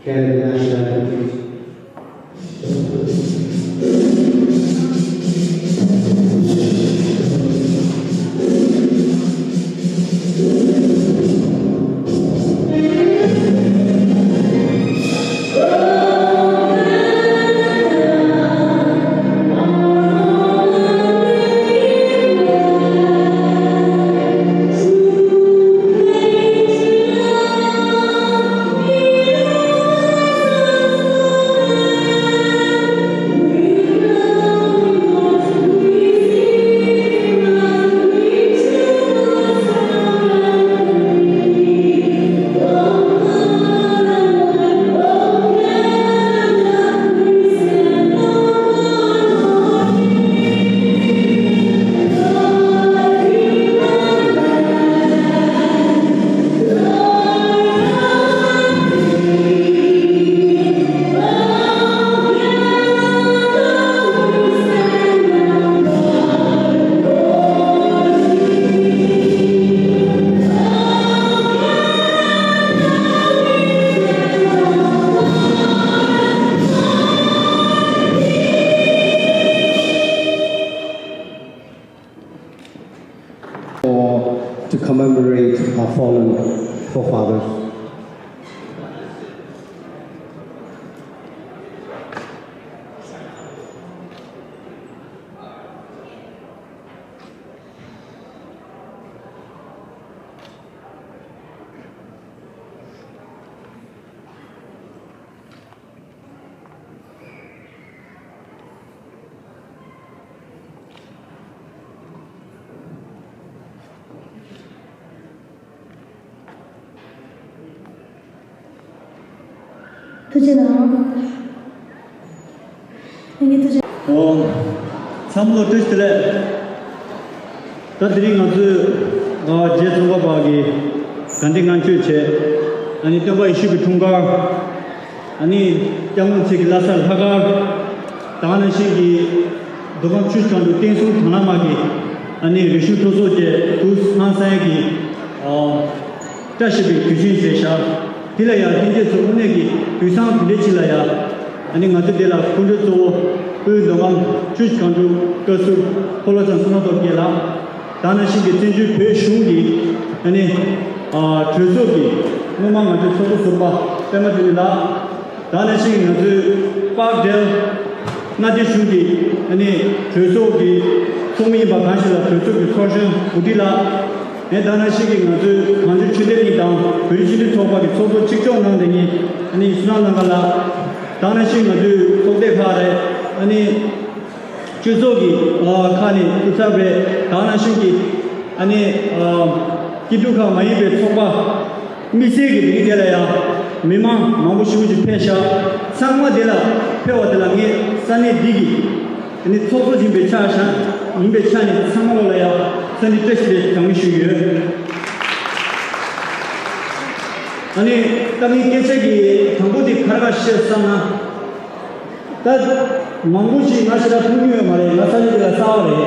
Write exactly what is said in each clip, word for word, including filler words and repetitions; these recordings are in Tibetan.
Karen Ashland. ཐུགས་རྗེ་གནང་། ཨོ། འཚམས་འདྲི་བཀྲ་ཤིས་བདེ་ལེགས། ད་དེ་རིང་ང་ཚོས་ཨ་རྗེ་ཙོང་ཁ་པ་གི་དགའ་ལྡན་ལྔ་མཆོད་བྱས། ཨ་ནི་སྟོན་པ་ཡེ་ཤུ་གི་འཁྲུངས་སྐར། ཨ་ནི་སྐྱབས་མགོན་ཆེ་གི་བླ་གཟའ་ལྷག་དཀར། ད་ག་ནང་བཞིན་གྱི་མདོ་ཁམས་ཆུ་བཞི་སྒང་དྲུག་བསྟན་སྲུང་དང་བླངས་དམག་གི་ཨ་ནི་རིག་གཞུང་སྤྲོ་ཚོགས་བཅས་དུ་ཧང་སང་གི་ཨ་བཀྲ་ཤིས་པའི་དུས་ཆེན་ཟེར་བཞག་དེ་ལ་ཡང་ལྷན་རྒྱས་ཚོ་དངོས་གནས་ཀྱི་དུས་བཟང་དེ་འདྲ་ཅིག་ལ་ཡང་ཨ་ནི་ང་ཚོ་འདི་ལ་སྐུ་མགྲོན་གཙོ་བོ་དབུས་མདོ་ཁམས་ཆུ་བཞི་སྒང་དྲུག་བཀའ་ཟུར་ཕོ་བློ་བཟང་བསོད་ནམས་སྟོབས་རྒྱས་ལགས། ད་ག་ནང་བཞིན་གྱི་བཙན་བྱོལ་བོད་གཞུང་གི་ཨ་ནི་ཨ་གྲོས་ཚོགས་ཀྱི་སྔོན་མ་ང་ཚོའི་ཚོགས་གཙོ་ཟུར་པ་པད་མ་བདེ་ལེགས་ལགས། ད་ག་ནང་བཞིན་ང་ཚོའི་པག་སྦྲེལ་མངའ་སྡེ་གཞུང་གི་ཨ་ནི་གྲོས་ཚོགས་ཀྱི་ཚོགས་མི་ཡིན་པ་གང་ཞིག་ལ་གྲོས་ཚོགས་ཀྱི་ཚོགས་གཞོན་བུ་ཁྲིད་ལགས། ཨེ་ད་ག་ནང་བཞིན་གྱི་ང་ཚོའི་གངས་ལྗོངས་ཆོས་ལྡན་གླིང་དང་བོད་རིགས་སྤྱི་མཐུན་ཚོགས་པ་གི་ཚོགས་གཙོ་གཅིག་ལྕོགས་གནང་བསྡད་མཁན་ཨ་ནི་བསོད་ནམས་ལྷ་དགའ་ལགས། ད་ག་ནང་བཞིན་ང་ཚོའི་ཚོགས་སྡེ་ཁག་རེད། ཨ་ནི་སྤྱི་ཚོགས་ཀྱི་ཨ་ཁག་ནས་སྐུ་ཚབ་རེད། ད་ག་ནང་བཞིན་གྱི་ཨ་ནི་ཨ་སྐྱིད་སྡུག་ཁག་མ་ཡིན་པའི་ཚོགས་པ་དམིགས་བསལ་གྱི་དེ་རིང་དེ་ལ་ཡང་མི་མང་མང་པོ་ཞེ་པོ་ཅིག་ཕེབས་ཤག་ཚང་མ་དེ་ལ་ཕེབས་པ་དེ་ལ་ངས་ས་གནས་འདི་གི་ཨ་ནི་ཚོགས་གཙོ་ཡིན་པའི་ཆ་བཞག་ཡིན་པའི་ཆ་ནས་ཚང་མ་ལོ་ལ་ཡང་འཚམས་འདྲི་བཀྲ་ཤིས་བདེ་ལེགས་གྲངས་མེད་ཞུ་གི་ཡོད། ཨ་ནི་ད་ངའི་སྐད་ཆ་གི་དང་པོ་དེ་ག་རེ་བཤད་བསམ་ན། ད་མང་པོ་ཞིག་ང་ཞེ་དྲག་མཐོང་རྒྱུ་ཡོད་མ་རེད། ང་ས་ཆ་འདི་ལ་གསར་པ་རེད།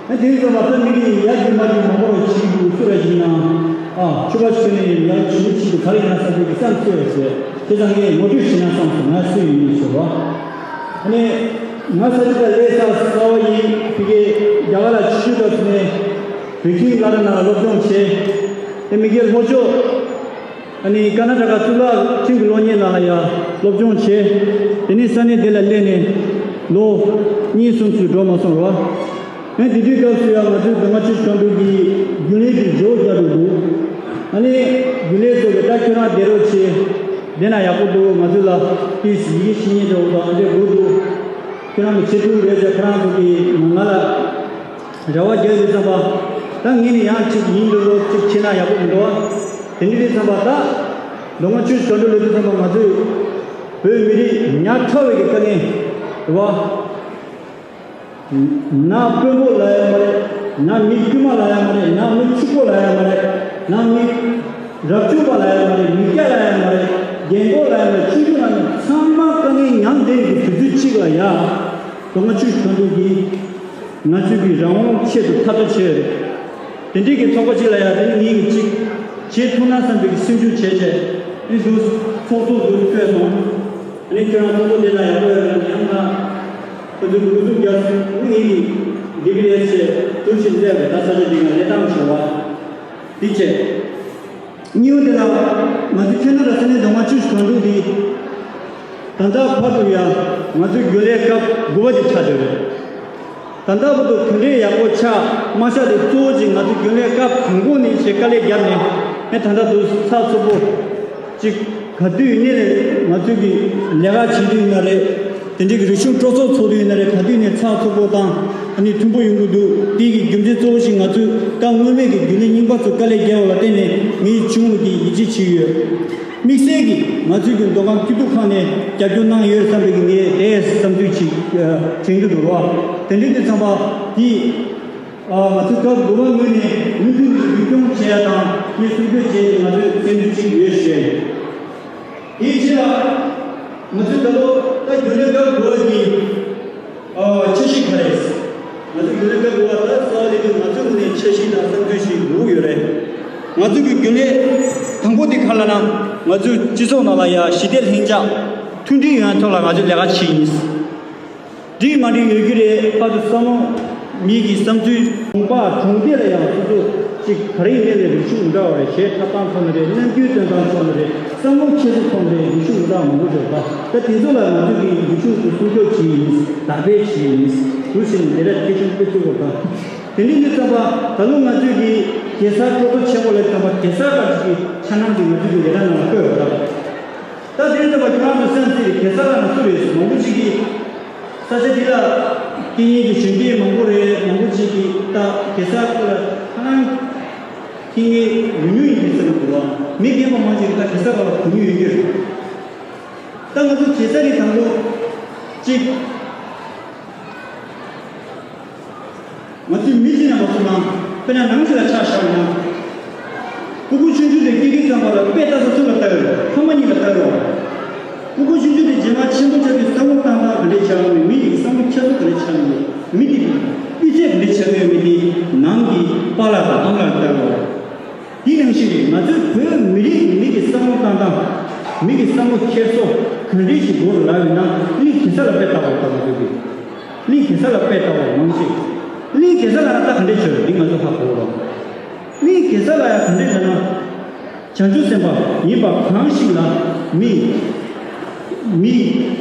ཨ་དེ་ཡིན་ཙང་མ་ད་མི་གིས་ཡ་རྒྱུ་མ་རྒྱུ་མང་པོ་རེ་བྱེད་ཀྱི་འདུག་སུ་རེ་ཞིག་ན་ཨ་ཆུ་བ་ཆུ་ནས་ཡ་ཆུ་ཆུ་དུ་ག་རེ་ཡིན་ན་བསམ་གྱི་བསམ་ཚོད་རེད་ཟེར། དེ་ཙང་ངས་ངོ་སྤྲོད་བྱེད་ན་བསམ་སོང་། ང་སུ་ཡིན་མིན་ཞུ་བ། ཨ་ནི་ང་ས་ཆ་ད་ལས་ས་གསར་པ་ཡིན། ཕ་གི་རྒྱ་གར་ལ་ཆུ་ཆུ་ད་སུ་ནས་བོད་ཁྱིམ་བླ་ར་ན་སློབ་སྦྱོང་བྱས། དེ་མི་གའི་ལྷོ་ཕྱོགས། ཨ་ནི་ཀར་ན་ཊ་ཀ་གཙུག་ལག་ཁྲིམས་ཀྱི་སློབ་གཉེར་ནང་ལ་ཡང་སློབ་སྦྱོང་བྱས། དེ་ནས་ས་གནས་དེ་ལ་སླེབས་ནས་ལོ་གཉིས་གསུམ་ཙམ་འགྲོ་མ་སོང་རོ། ཨ་དེ་དུས་སྐབས་སུ་ཡང་ང་ཚོའི་མདོ་སྔགས་ཆོས་སྒང་དྲུག་གི་རྒྱུན་ལས་ཀྱི་ཇོ་བརྒྱབ་འདུག་ཨ་ནི་རྒྱུན་ལས་ཚོ་གིས་ད་ཁྱོད་རང་བསྡད་རོགས་བྱེད། བསྡད་ན་ཡག་པོ་འདུག་ང་ཚོ་ལ་ཏིས་ཡི་གེ་ཤེས་མཁན་འདྲ་བོ་དང་ཨ་འདྲས་དགོས་འདུག་ཁྱོད་རང་གི་ཆེད་དུ་རེད་ཟེར། ཁོ་རང་ཚོ་གིས་ང་ང་ལ། རེ་བ་རྒྱག་དུས་ཙམ་པ། ད་ངས་ནི་ཡང་གཅིག་ཡིན་འདུག་ལོ་གཅིག་བྱེད་ན་ཡག་པོ་མི་འདུག་བ། དེ་འདྲ་དུས་ཙམ་པ་ད། མདོ་སྔགས་ཆོས་སྒང་དྲུག་ལ་དུས་ཙམ་པ་ང་ཚོས། བོད་མི་རིགས་ཉག་ཕྲ་བའི་གི་དཀའ་ངལ། རེད་བ། ན་དཔོན་པོ་ལ་ཡང་མ་རེད། ན་མི་དཀྱུས་མ་ལ་ཡང་མ་རེད། ན་མི་ཕྱུག་པོ་ལ་ཡང་མ་རེད། ན་མི་རབ་བྱུང་པ་ལ་ཡང་མ་རེད། མི་སྐྱ་ལ་ཡང་མ་རེད། རྒན་འཁོགས་ལ་ཡང་མ་རེད། ཆུང་ཆུང་ལ་ཡང་མ་རེད། ཚང་མ་དཀའ་ངལ་མྱངས་བསྡད་ཀྱི་དུས་ཚོད་གཅིག་ལ་ཡ། མདོ་སྔགས་ཆོས་སྒང་དྲུག་གིས། ང་ཚོས་ཀྱི་རང་དབང་ཆེད་དུ་འཐབ་རྩོད་བྱས་ཡོད་རེད། དེ་འདྲའི་གི་ཚོགས་པ་ཅིག་ལ་ཡང་དེ་ནི་ངེད་ཀྱིས་ཅིག་བྱེད་ཐུབ་ན་བསམ་པའི་གི་སེམས་ཤུགས་བྱས་བྱས་ཨེ་འདུག་ཚོགས་གཙོ་འདུག་བསྐོས་སོང་། ཨ་ནི་ཁྱོད་རང་ཚོགས་གཙོ་དེ་ལ་ཡག་པོ་ཡོད་རེད་ཡང་ན་ཁོ་ཚོས་འགོ་འཛུགས་རྒྱག་སོང་ངེད་ཀྱིས་འདི་གི་རེད་བྱས་འདུག་ཕྱིན་སླེབས་རེད། ད་ས་ཆ་འདི་ང་ལས་སྟངས་བྱས་བ་འདི་བྱས། གཉིས་པ་དེ་ལ་ང་ཚོ་ཁྱེད་རྣམ་པ་ས་གནས་མདོ་སྔགས་ཆོས་སྒང་དྲུག་འདི་ད་ལྟ་བར་དུ་ཡང་ང་ཚོའི་རྒྱུན་ལས་སྐབས་དགུ་པ་དེ་ཆགས་བསྡད་རེད། ད་ལྟ་བར་དུ་ག་འདྲའི་ཡག་པོ་ཆགས་མ་ཆགས་དེ་གཙོ་བོ་ཅིག་ང་ཚོའི་རྒྱུན་ལས་སྐབས་དང་པོ་ནས་ཞེ་དཀའ་ལས་བརྒྱབ་ནས་ཨེ་ད་ལྟ་དུ་ཚགས་ཚུད་པོ་ཅིག་ག་དུས་ཡིན་ནའི་ང་ཚོའི་གི་ལས་ཀ་བྱེད་དུས་ཡིན་ན་རེད། དེ་འདྲའི་གི་རིག་གཞུང་སྤྲོ་ཚོགས་ཚོགས་དུས་ཡིན་ན་རེད། ག་དུས་ནས་ཚགས་ཚུད་པོ་དང་ཨ་ནི་མཐུན་པོ་ཡོང་གི་འདུག་དེའི་གི་རྒྱུ་མཚན་གཙོ་བོ་ཞིག་ང་ཚོས་ད་སྔོན་མའི་གི་རྒྱུན་ལས་རྙིང་པ་ཚོ་དཀའ་ལས་བརྒྱབ་པ་ལ་བརྟེན་ནས་ངས་ཆུང་ངུ་གི་ཡིད་ཆེས་བྱས་ཡོད། དམིགས་བསལ་གྱིས་ང་ཚོའི་གི་མདོ་ཁམས་སྐྱིད་སྡུག་ཁང་ནས་རྒྱབ་སྐྱོར་གནང་ཡོད་བསམ་པའི་གི་ངས་དེ་བསམ་ཚུལ་ཅིག་དྲན་གྱི་འདུག་རོགས། དེ་འདྲའི་དུས་ཙམ་པ་དེ་ང་ཚོའི་སྐབས་དགུ་པ་ངོས་ནས་མུ་མཐུད་ནས་རྒྱུན་སྐྱོང་བྱེད་ཡ་དང་ངས་སྲུང་སྐྱོབ་བྱེད་ཡ་ང་ཚོའི་སེམས་འདུན་ཅིག་ཡོད་ཞུ་ཡ་ཡིན། དེའི་ཕྱིར་ང་ཚོས་ད་ལོ་ད་རྒྱུན་ལས་སྐབས་དགུ་པ་གི་འཆར་གཞི་ག་རེ། ང་ཚོ་རྒྱུན་ལས་སྐབས་དགུ་པ་ད་གསར་པ་སླེབས་དུས་ང་ཚོའི་ངོས་ནས་འཆར་གཞི་དང་བསམ་ཚུལ་ཞིག་དགོས་ཀྱི་ཡོད་རེད། ང་ཚོ་གི་རྒྱུན་ལས་དང་པོ་དེ་ག་རེ་ལབ་ན་ང་ཚོའི་སྤྱི་ཚོགས་ནང་ལ་ཡ་ཞི་བདེ་ལྷིང་འཇགས་མཐུན་སྒྲིལ་ཡོང་ཡ་ཐོག་ལ་ང་ཚོས་ལས་ཀ་བྱེད་ཀྱི་ཡིན། འགྲིག་མ་འགྲིག་ཡོད་ཀྱི་རེད། ཕར་ཚུར་བསམ་བློ་མི་གི་བསམ་ཚུལ་གྲོང་པ་གྲོང་སྡེ་ལ་ཡང་སོ་སོ་ཅིག་ག་རེ་ཡིན་ནའི་རེད། རིག་གཞུང་མི་འདྲ་བ་རེད། གཞས་འཁྲབ་སྟངས་ཐོག་ནས་རེད། རྣམ་འགྱུར་སྟོན་སྟངས་ཐོག་ནས་རེད། བསམ་བློ་འཁྱེར་སོ་ཐོག་ནས་རེད། རིག་གཞུང་མི་འདྲ་མང་པོ་ཡོད་པ། ད་དེ་ཚོ་ལ་ང་ཚོས་ཀྱི་རིག་གཞུང་དེ་སྲུང་སྐྱོབ་བྱེད་ཡིན། དར་སྤེལ་བྱེད་ཡིན། འདུག་ཟེར་ནས་ལས་ར་མཐིལ་ཕྱིན་སྤེལ་ཐུབ་དགོས་པ། དེ་འདྲ་ཡིན་དུས་ཙམ་པ་ད་ལོ་ང་ཚོས་ཀྱི་གེ་སར་སྤྲོ་ཚོགས་ཆེན་པོ་ལ་ཙམ་པ་གེ་སར་སྐབས་ཀྱི་འཆར་སྣང་དེ་ང་ཚོས་ཀྱི་ལས་ར་ནང་ལ་བཀོད་ཡོད་པ། ད་དེ་ལྟ་བུ་ཁྱོད་རང་ཚོ་སེམས་གཏིང་གེ་སར་ལ་ང་ཚོ་རེད། མང་པོ་ཅིག་གིས་ས་ཆ་འདི་ལ་སྐད་ངན་གྱི་གཞོན་སྐྱེས་མང་པོ་རེད། མང་པོ་ཅིག་གིས་ད་གེ་སར་སྐོར་ལ་ཁ་ནང་སྐད་ངན་ཉུང་ཉུང་ཡིན་གྱི་ཟེར་གྱི་འདུག་བ། མི་རྒན་པ་མང་ཅིག་གིས་ད་གེ་སར་སྐོར་ལ་གོ་མྱོང་ཡོད་ཀྱི་རེད། ད་ང་ཚོ་གེ་སར་རི་དང་པོ་གཅིག་ང་ཚོའི་མི་གཅིག་ནང་མ་སོང་ན། དཔེར་ན་ནང་གཅིག་ལ་ཆ་བཞག་ན། ཕྲུ་གུ་ཆུང་ཆུང་དེ་སྐྱེ་དུས་ཙམ་པ་ལ་དཔེ་ལྟ་ས་སུ་ལ་ལྟ་ཡོད། ཕ་མ་གཉིས་ལ་ལྟ་ཡོད། ཕྲུ་གུ་ཆུང་ཆུང་དེ་རྗེས་མ་ཆེན་པོ་ཆགས་དུས་བསམ་བློ་བཏང་སྟངས་ག་འདྲས་ཆགས་ཡོད་མེད། མི་དེ་གི་བསམ་བློ་འཁྱེར་སོ་ག་འདྲས་ཆགས་ཡོད་མེད། མི་དེ་གི་སྤུས་ཚད་ག་འདྲས་ཆགས་ཡོད་མེད་དེ་ནང་གི་པཱ་ལགས་དང་ཨ་མ་ལགས་ལ་ལྟ་དགོས། དེ་ནང་བཞིན་རེད། ང་ཚོའི་བོད་མི་རིགས་ཀྱི་མི་གི་བསམ་བློ་བཏང་སྟངས། མི་གི་བསམ་བློ་འཁྱེར་སོ་ག་འདྲས་ཞིག་དགོས་ལབ་ཡོད་ན། གླིང་གེ་སར་ལ་དཔེ་ལྟ་བར་ལྟ་ང་ཚོ་གི། གླིང་གེ་སར་ལ་དཔེ་ལྟ་བ་མང་ཆེ། གླིང་གེ་སར་ལ་ལྟ་ག་འདྲས་བྱོས་འདི་ང་ཚོ་ཧ་གོ་རོགས། གླིང་གེ་སར་ལ་ཡང་ག་འདྲས་ལབ་ན། བྱང་ཆུབ་སེམས་དཔའ་ཡིན་པ་གང་ཞིག་ལ་མི། མི།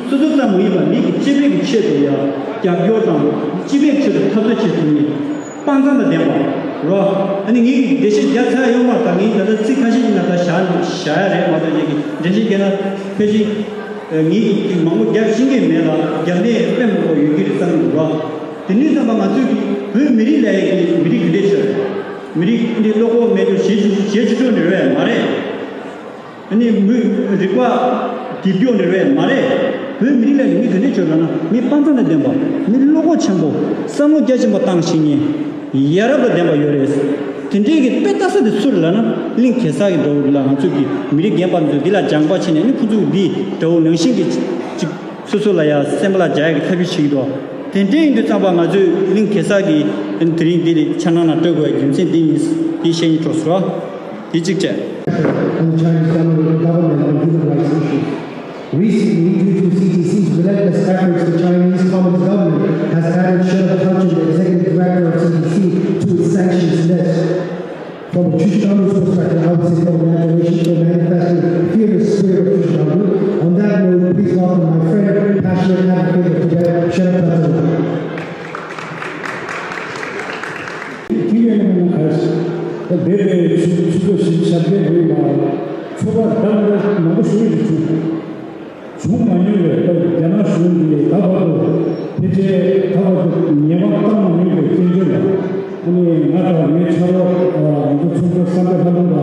སོ་སོ་ཙམ་མ་ཡིན་པ་མི་གི་སྤྱི་པའི་གི་ཆེད་དུ་ཡང་རྒྱབ་སྐྱོར་དང་སྤྱི་པའི་ཆེད་དུ་འཐབ་རྩོད་བྱེད་ཐུབ་མཁན་དཔའ་མཛངས་དང་ལྡན་པ་རོ། ཨ་ནི་ངེད་ཀྱི་འགྲེལ་བཤད་རྒྱག་ཚར་ཡོད་མ་རེད། ད་ངས་ད་ལྟ་ཚིག་ཁ་ཤས་ཀྱི་ནང་ད་བཞག་བཞག་ཡ་རེད་མ་གཏོགས། ངེད་ཀྱི་འགྲེལ་བཤད་རྒྱག་ན་ཕལ་ཆེར་ངེད་ཀྱིས་མང་པོ་རྒྱབ་ཤེས་ཀྱི་མེད་ལ། རྒྱབ་ནས་དཔེ་མང་པོ་ཡོད་ཀྱི་རེད་བསམ་གྱི་འདུག་རོ། དེ་ནས་བསམ་པ་ང་ཚོས་ཀྱི་བོད་མི་རིགས་ལ་ཡ་གི་མི་རིགས་ག་འདྲས་ཤོད། མི་རིགས་འདི་བློ་ཁོག་མེད་རྒྱུ་ཞེ་ཞེ་ཆུ་ཆུ་འདྲ་བས་མ་རེད། ཨ་ནི་མི་རིག་པ་རྒྱས་རྒྱུ་འདྲ་བས་མ་རེད། བོད་མི་རིགས་ལ་མི་ག་འདྲས་བྱོས་ལབ་ན། མི་དཔའ་མཛངས་དང་ལྡན་པ། མི་བློ་ཁོག་ཆེན་པོ། བསམ་བློ་རྒྱ་ཆེན་པོ་བཏང་ཤེས་མཁན། ཡ་རབས་དང་ལྡན་པ་ཡོད་རེད། དེ་འདྲའི་གི་དཔེ་ལྟ་ས་དེ་སུ་རེད་ལབ་ན། གླིང་གེ་སར་གྱི་འདྲ་བོ་རེད་ལ། ང་ཚོ་གི་མི་རིགས་རྒན་པ་ཚོས་འདི་ལ་སྦྱངས་པ་བྱས་ནས་ནི་ཁོ་ཚོས་འདི་འདྲ་བོ་ནང་བཞིན་གྱི་ཅིག་སོ་སོ་ལ་ཡ་སེམས་པ་ལ་འཇགས་ཡ་གི་ཐབས་ཤེས་བྱེད་ཀྱི་འདུག་དེ་འདྲ་ཡིན་དུས་ཙམ་པ་ང་ཚོས་གླིང་གེ་སར་གྱི་དེ་རིང་འདི་ལ་འཆར་སྣང་ནང་སྤྲོད་དགོས་པའི་རྒྱུ་མཚན་འདི་ཡིན། འདི་བཤད་སྙིང་བྲོ་སོ། དེ་གཅིག་བྱས། On the Chinese government, government on human rights issues. Recently, due to C T C's relentless efforts, the Chinese Communist government has added Sherab Thamchin, the executive director of C T C, to its sanctions list. From a Chushitandu's perspective, I would say congratulations for manifesting the fearless spirit of Chushitandu. On that note, please welcome my friend, passionate advocate of Tibet, Sherab Thamchin. ཁྱི་ངན་མོ་ཁ་ཤས་ད་བོད་པའི་ཆོས་ཆོས་ལུགས་ཤིག་ཞབས་འདེགས་འབུལ་བ་ཚོགས་པ་འདྲ་མི་འདྲ་མང་པོ་ཞིག་ཡོད་ཀྱི་འདུག་བྱུང་མ་མྱོང་བའི་སྐབས་རྒྱ་ནག་གཞུང་གིས་ད་བར་དུ་ཕལ་ཆེར་ད་བར་དུ་ཉེས་པ་བཏང་མ་མྱོང་བའི་བཙན་བྱོལ་ལ། ཨ་ནི་ང་དང་ངའི་ཕྱག་རོགས་ང་ཚོ་ཚོགས་གཙོ་བསམ་འཕེལ་ལྷ་སྒྲོན་དང་།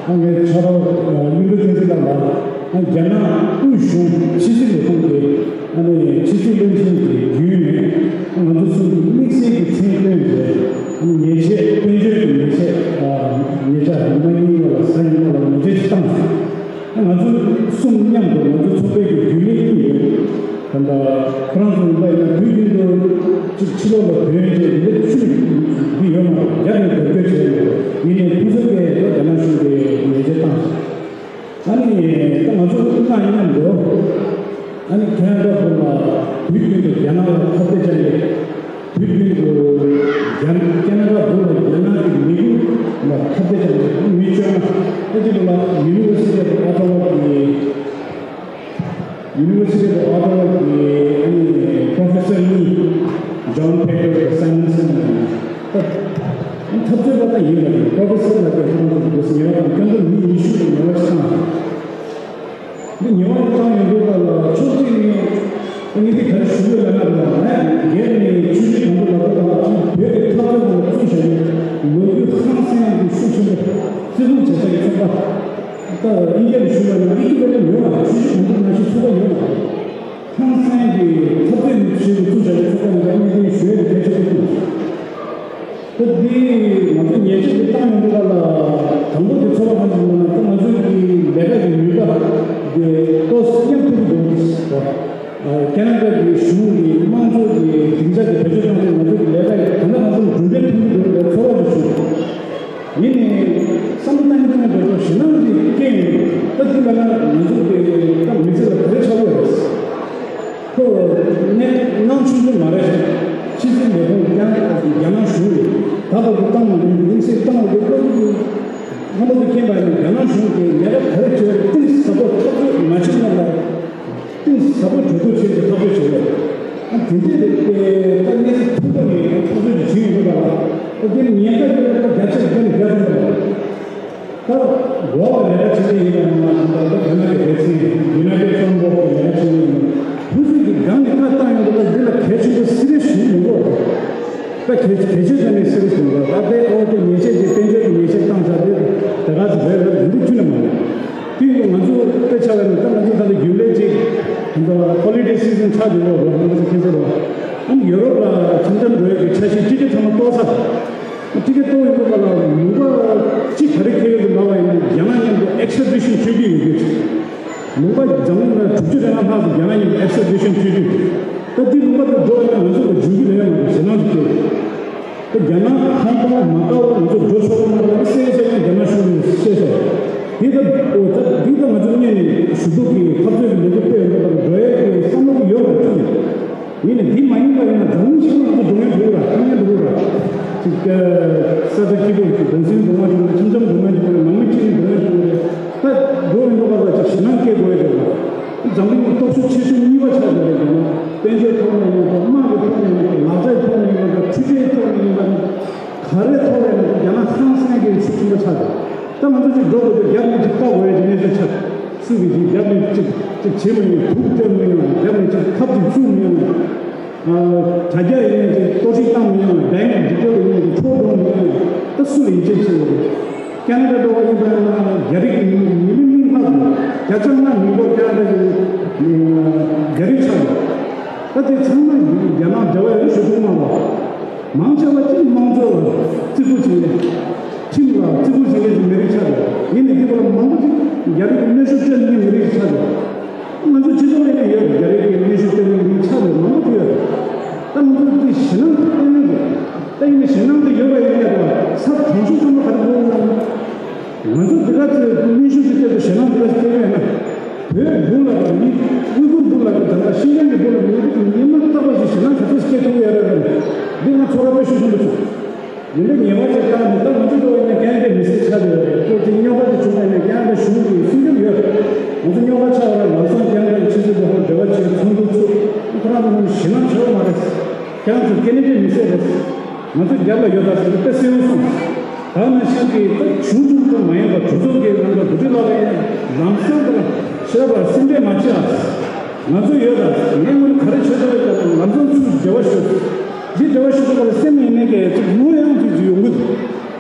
ཨ་ངའི་ཕྱག་རོགས་གླིང་བུ་བསྟན་འཛིན་ལགས་ལ། ཨ་རྒྱ་ནག་དབུས་གཞུང་ཕྱི་སྲིད་ལས་ཁུངས་ཀྱི་ཨ་ནི་ཕྱི་སྲིད་བློན་ཆེན་གྱི་བརྒྱུད་ནས་ང་ཚོ་ཚོ་གི་དམིགས་བསལ་གྱི་མཚན་བཏོན་བྱས། ཨ་ནི་ཉེས་ཆད། དཔལ་འབྱོར་གྱི་ཉེས་ཆད། ཨ་ཉེས་ཆད་རིན་མ་ཉིན་ལ་ས་ཉིན་ལ་ཉེས་ཆད་ཅིག་བཏང་སོང་། ང་ཚོ་གསུམ་མཉམ་དུ་ང་ཚོ་ཚོགས་པའི་གི་རྒྱུན་ལས་ཀྱི་ཡོད། ད་ལྟ་ཁོ་རང་ཚོ་ལ་ཡིན་ན་དུས་རྒྱུན་དུ་ཅིག་ཕྱི་ལོགས་ལ་ཐོན་རྗེས་འདི་འདྲ་ཤུགས་འདི་ཡོད་མ་རེད། རྒྱ་ནས་འགོག་རྒྱུ་བྱས་ཡོད། ཡིན་ནའི་ཕུན་ཚོགས་ཀྱིས་རྒྱ་ནག་གཞུང་གིས་ཉེས་ཆད་བཏང་སོང་། ཨ་ནི་ད་ང་ཚོ་དབུ་མ་མཉམ་དུ་ཨ་ནི་ཁེ་ན་ཌ་བོད་ལ་དུས་རྒྱུན་དུ་རྒྱ་ནག་ལ་ཁ་གཏད་བཅག་གི། དུས་རྒྱུན་དུ་རྒྱ་ཁེ་ན་ཌ་བོད་ལ་རྒྱ་ནག་གི་མི་རྒྱུ་ལ་ཁ་གཏད་བཅག་གི། མི་བཅོ་ལྔ་ཨ་ཅི་ལ་University of Ottawa གི་University of Ottawa གི་ཨ་ནི་Professor གཉིས། John Packer དང་Simon Simon། འཐབ་རྩོད་པ་ད་ཡིན་པ་རེད། Professor ལ་དེ་ཁོང་ཚོ་ཉེས་པ་དང་སྐྱོན་འཛུགས་མི་ཉི་ཤུ་གི་ཉེས་པ་ཞིག་བཏང་། འདི་ཉེས་པ་བཏང་ཡོང་དུས་ལ་ཕྱོགས་གཅིག་ནས་ངས་འདི་ག་རེ་ཞུ་དགོས་ལབ་ན། ང་སྒེར་ནས་ཆུ་བཞི་གང་པོ་ལབ་པ་དང་བོད་ཀྱི་འཐབ་རྩོད་ནང་བཙུགས་བཞག་ནས་ལོ་རྒྱུས་ཧང་སང་གི་ཤུགས་ཆེན་པོ་བརྩི་མཐོང་བྱེད་ས་ཀྱི་ཚོགས་པ། ད་དབྱིན་སྐད་ལ་ཞུ་བ་ན་equivalent ཡོད་མ་རེད། ཆུ་བཞི་གང་པོ་ནང་བཞིན་ཚོགས་པ་ཡོད་མ་རེད། ཧང་སང་གི་འཐབ་རྩོད་ནས་ཆེད་དུ་བཙུགས་བཞག་པའི་ཚོགས་པ་ཡིན་པ་ཨ་ནི་དེ་ཞུ་ཡ་གལ་ཆེན་པོ་མཐོང་། ད་འདི་ང་ཚོ་ཉེས་ཆད་འདི་བཏང་ཡོང་དུས་ལ་དང་པོ་དེ་ཚོགས་པ་གང་ཞིག་ཡིན་ན་ད་ང་ཚོའི་གི་ལས་ཀ་གི་ནུས་པ་དེ་ཏོག་ཙམ་མཉམ་ཐུབ་ཀྱི་འདུག་ཟེར་བ། ཁེ་ན་ཌ་གི་གཞུང་གི་དམངས་གཙོ་གི་སྡིངས་ཆ་གི་བེད་སྤྱོད་བཏང་ཚེ་ང་ཚོ་གི་ལས་ཀ་གི་ད་ལྟ་ང་ཚོ་གྲུབ་འབྲས་ཐོན་གྱི་འདུག་ལ་ཚོར་བ་ཞིག་བྱུང་། ཡིན་ནའི་བསམ་བློ་བཏང་གིན་བཏང་གིན་འགྲོ་འགྲོ་ཞེད་སྣང་ཅིག་སྐྱེས་ཡོང་། ད་འདི་ལ་ན་ང་ཚོ་གི་ད་མི་ཚེ་ལ་ག་རེ་ཆགས་ཡོད་རེད། ཁོ་གནས་སྣང་ཆུང་ཆུང་མ་རེད། ཕྱི་སྲིད་ལས་ཁུངས་ཀྱང་རྒྱ་ནག་གཞུང་གིས་ད་བར་དུ་བཏང་མ་མྱོང་། དམིགས་བསལ་བཏང་མ་མྱོང་། ཁོ་ཚོ་གི་ལྷག་པར་དུ་མཁྱེན་པ་ཡིན་ན་རྒྱ་ནག་གཞུང་གིས་ཉེས་པ་ག་རེ་བྱས་གཏིང་ཟབ་པོ་ཐག་གཅོད་མ་བྱས་ན་ལ། གཏིང་ཟབ་པོ་གྲོས་བསྡུར་བྱས་ཏེ་ཐག་གཅོད་བྱས་ཡོད། ཨ་དེ་འདྲའི་རེད་དེ་ད་གནས་ཚུལ་ཐུག་པ་ནས་ཐག་གཅོད་ཅིག་བྱས་ཡོང་གི་པ་ལ། ཨ་དེ་ཉེན་ཁ་ཡོད་པ་བརྒྱ་ཆ་བརྒྱ་ནས་བརྒྱ་ཐམ་པ་རེད། ད་འགོ་བ་ལས་ཀ་བྱེད་མཁན་ཡིན་པ་ཡིན་ན་ད་ལྟ་རྒྱ་ནག་གི་སྡེ་ཚན་United Front Group གི་ལས་ཀ་བྱེད་མཁན་ཡིན་ན་ཁོ་ཚོས་ཀྱི་སྒང་ནས་ཁ་བཏང་ཡོང་དུས་ད་འདི་ལ་གལ་ཆེན་པོ་སི་རི་ཡས་ཞིག་ཡོང་གི་རེད། ད་གལ་གལ་ཆེ་ཤོས་ནི་སེ་རུ་ཞུ་འདུག་ད་ལྟའི་ཨོ་ཏེ་ཉེས་ཆད་ཀྱི་དཔལ་འབྱོར་གྱི་ཉེས་ཆད་བཏང་ཚར་དེ་ད་ག་ཚོད་རེད་རེད་འདི་ཁྱོན་ནས་མ་རེད། དེ་ཡིན་ང་ཚོ་དཔེ་ཆ་བས་ན་ད་ང་ཚོ་ད་ལྟ་རྒྱུན་ལས་ཅིག་ ཧོ་ལི་ཌེ་སི་ཛན་ཆགས་འདུག་ལོ་རོ་ཧོ་ལི་ཌེ་ཁེ་ཟེར་རོ། ཨ་ནི་ཡོ་རོབ་ལ་འཆམ་འཆམ་འགྲོ་ཡས་ཀྱི་འཆར་གཞི་ཊི་ཀེ་ཊི་ཚང་མ་གཏོར་ཚར། ཊི་ཀེ་ཊི་གཏོར་ཡོང་དུས་སྐབས་ལ་ལུང་པ་གཅིག་ག་རེ་ཁེལ་ཡོད་འདུག་ལབ་པ་ཡིན་ན། རྒྱ་ནག་མཉམ་དུ་ཨེག་སི་ཊི་རེ་ཌི་ཤན་མཆོད་ཀྱི་ཡོད་རྒྱུ། ལུང་པ་འཛམ་གླིང་ལ་དྲུག་ཅུ་རེ་ལྔ་ལྷག་ཙམ་རྒྱ་ནག་མཉམ་དུ་ཨེག་སི་ཊི་རེ་ཌི་ཤན་མཆོད་ཀྱི་ཡོད། ད་འདི་ལུང་པ་དེ་འགྲོ་བ་ཡིན་ན་ང་ཚོ་ལ་འཇུག་རྒྱུ་ལས་མ་རེད། ཞེད་སྣང་ཞིག་སྐྱེ། ད་རྒྱ་ནག་ཧོང་ཀོང་མ་ཀའོ་ང་ཚོ་འགྲོ་ཆོག་གི་མ་རེད་ཟེར་ཟེར་ཡང་རྒྱ་ནག་གཞུང་གིས་བཤད་ཤག་འདི་ད་འོ་ད་འདི་ད་ང་ཚོ་སྔོན་ནས་ཞུ་གཏུག་གི་འཐབ་རྩོད་ཀྱི་ལས་འགུལ་སྤེལ་ཡོང་སྐབས་ལ་འགྲོ་ཡས་ཀྱི་བསམ་བློ་ཡོད་པ་ཐུག་ཡིན་ནའི་འདི་མ་ཡིན་པ་ཡིན་ན་འཛམ་གླིང་ཕྱི་ནང་དུ་འགྲོ་མཁན་འདུག་ར། ཐུག་མཁན་འདུག་ར། ཅིག་ས་ཆ་སྐྱིད་པོ་ཞིག་གདུང་སེམས་འགྲོ་མཁན་འདུག་ར། འཆམ་འཆམ་འགྲོ་མཁན་འདུག་ར། ནང་མི་གཅིག་ནས་འགྲོ་མཁན་འདུག་ར། ད་འགྲོ་ཡོང་དུས་སྐབས་ལ་ཅིག་ཞེད་སྣང་སྐྱེ་དགོས་ཡ་རེད་པ། འཛམ་གླིང་གི་སྟོབས་ཤུགས་ཆེ་ཤོས་གཉིས་པ་ཆགས་བསྡད་པའི་རྒྱ་ནག་དཔལ་འབྱོར་ཐོག་ནས་ཡིན་ན་དང་། དམག་གི་ཐོག་ནས་ཡིན་ན་དང་། ལག་རྩལ་ཐོག་ནས་ཡིན་ན་དང་། འཕྲུལ་ཆས་ཐོག་ནས་ཡིན་ན་དང་། ག་རེ་ཐོག་ནས་ཡིན་ན་རྒྱ་ནག་ཧང་སང་གི་ཤུགས་ཆེན་པོ་ཆགས་བསྡད། ད་ང་ཚོ་ཅིག་འགྲོ་དགོས་དུས་རྒྱབ་ནས་ཅིག་ལྟ་དགོས་ཡ་གི་གནས་ཚུལ་ཆགས། སུ་གིས་ཅིག་རྒྱབ་ནས་ཅིག་ཅིག་བྱེད་མི་ཡོང་། དུག་སྤྲད་མི་ཡོང་། རྒྱབ་ནས་ཅིག་ཁབ་ཅིག་བཙུགས་མི་ཡོང་། ཨ། དྲ་རྒྱ་ཡིན་ནའི་ཅིག་གཏོར་བཤིག་བཏང་མི་ཡོང་། བེང་ཌི་ཊེལ་ཡིན་ནའི་ཅིག་འཕྲོག་འགྲོ་མི་ཡོང་། ད་སུ་ལ་ཡིད་ཆེས་བྱེད་དགོས་རེད། ཁེ་ན་ཌ་འགྲོ་བ་ཡིན་པ་ཡིན་ན་རྒྱ་རིགས་ཀྱི་མི་མི་མི་ལྷག་འདུག་བརྒྱ་ཆ་ལྔ་མི་འགོར་ཁེ་ན་ཌ་གི་རྒྱ་རིགས་ཆགས་འདུག་ད་དེ་ཚང་མ་རྒྱ་ནག་འབྲེལ་བ་ཡོད་ཞུ་གི་མ་རེད། མང་ཆེ་བ་གཅིག་དམངས་གཙོ་ལ་བརྩི་བཀུར་བྱེད་མཁན། ཁྲིམས་ལ་བརྩི་བཀུར་བྱེད་མཁན་གྱི་མི་རིགས་ཆགས་འདུག་ཡིན་ནའི་དེ་བར་མང་པོ་ཅིག་རྒྱ་རིགས་ཀྱི་གནོན་ཤུགས་སྤྲད་མཁན་མི་རིགས་ཆགས་འདུག་ང་ཚོ་སྤྱི་ཚོགས་ལ་ཡང་ཡོད་རེད། རྒྱ་རིགས་ཀྱི་གནོན་ཤུགས་སྤྲད་མཁན་མི་རིགས་ཆགས་འདུག་མང་པོ་ཅིག་ཡོད་རེད། ད་ང་ཚོ་དེ་ཞེད་སྣང་གཏོང་མཁན་རེད། ད་ཡིན་ནའི་ཞེད་སྣང་དེ་ཡོད་པ་ཡིན་ནའི་རེད་པ། ས་གྲོང་ཆོག་ཚང་མ་ག་རེ་འགྲོ་ཡོང་ན། ང་ཚོ་འདི་ག་ཚོད་གནོན་ཤུགས་ཀྱི་ཐད་དུ་ཞེད་སྣང་འདི་ག་ཚོད་སྐྱེ་གི་ཡོད་ན། བོད་འདི་ལ་མི་ཨུ་ཁུར་འདི་ལ་ད་ལྟ་ཤིན་ཅང་གི་འདི་ལ་མི་རིགས་ཀྱི་ཉི་མ་རྟག་པར་ཞིག་ཞེད་སྣང་ག་ཚོད་སྐྱེ་ཐུབ་ཡོད་རེད་རེད། འདི་ང་ཚོར་དཔེ་ཤུགས་ཆེན་པོ་བྱུང་། འདི་འདྲ་ཉེས་པ་ཅིག་བཏང་ནས། ད་ང་ཚོ་འགྲོ་བ་ཡིན་ན་ཁེ་ན་ཌའི་མི་སེར་ཆགས་ཡོད་རེད། ཁོ་ཅིག་རྙོག་པ་ཅིག་བྱུང་བ་ཡིན་ན་ཁེ་ན་ཌ་གཞུང་གིས་སྲུང་སྐྱོབ་ཡོད་རེད། ང་ཚོ་རྙོག་པ་ཆགས་པ་ལ་ལམ་སང་ཁེ་ན་ཌ་གི་ཕྱི་སྲིད་ལྷན་ཁང་འབྲེལ་བ་བྱས་ཚོགས་འདུ་ཚོགས། ཁོ་རང་ཚོ་ཞེད་སྣང་བྱེད་དགོས་མ་རེད། ཁྱེད་རང་ཚོ་ཁེ་ན་ཌའི་མི་སེར་རེད། ང་ཚོ་རྒྱབ་ལ་ཡོད་ད་ཟེར་ཏེ་དཔེ་གསལ་པོ་གསུངས། ད་ནང་བཞིན་གྱི་ད་ཆུང་ཆུང་ཙམ་མ་ཡིན་པར་གྲོས་ཚོགས་ཀྱི་ནང་དུ་འགོ་ཁྲིད་ལགས་ལ་ཡང་ལམ་སང་དང་ཤེས་རབ་ལ་སེམས་ཁྲལ་མ་བྱེད་ཨ། ང་ཚོ་ཡོད་ད། ངས་སྔོན་ག་རེ་བྱེད་ཐུབ་ཡོད་ད། ལམ་སང་ཚུར་འབྲེལ་བ་ཞུ། འདི་འབྲེལ་བ་ཞུ་དགོས་པ་ལ་སེམས་ཡིན་མེད་ཀྱི་ཅིག་ལུང་ཡང་ཅིག་ཅིག་ཡོང་གི་འདུག་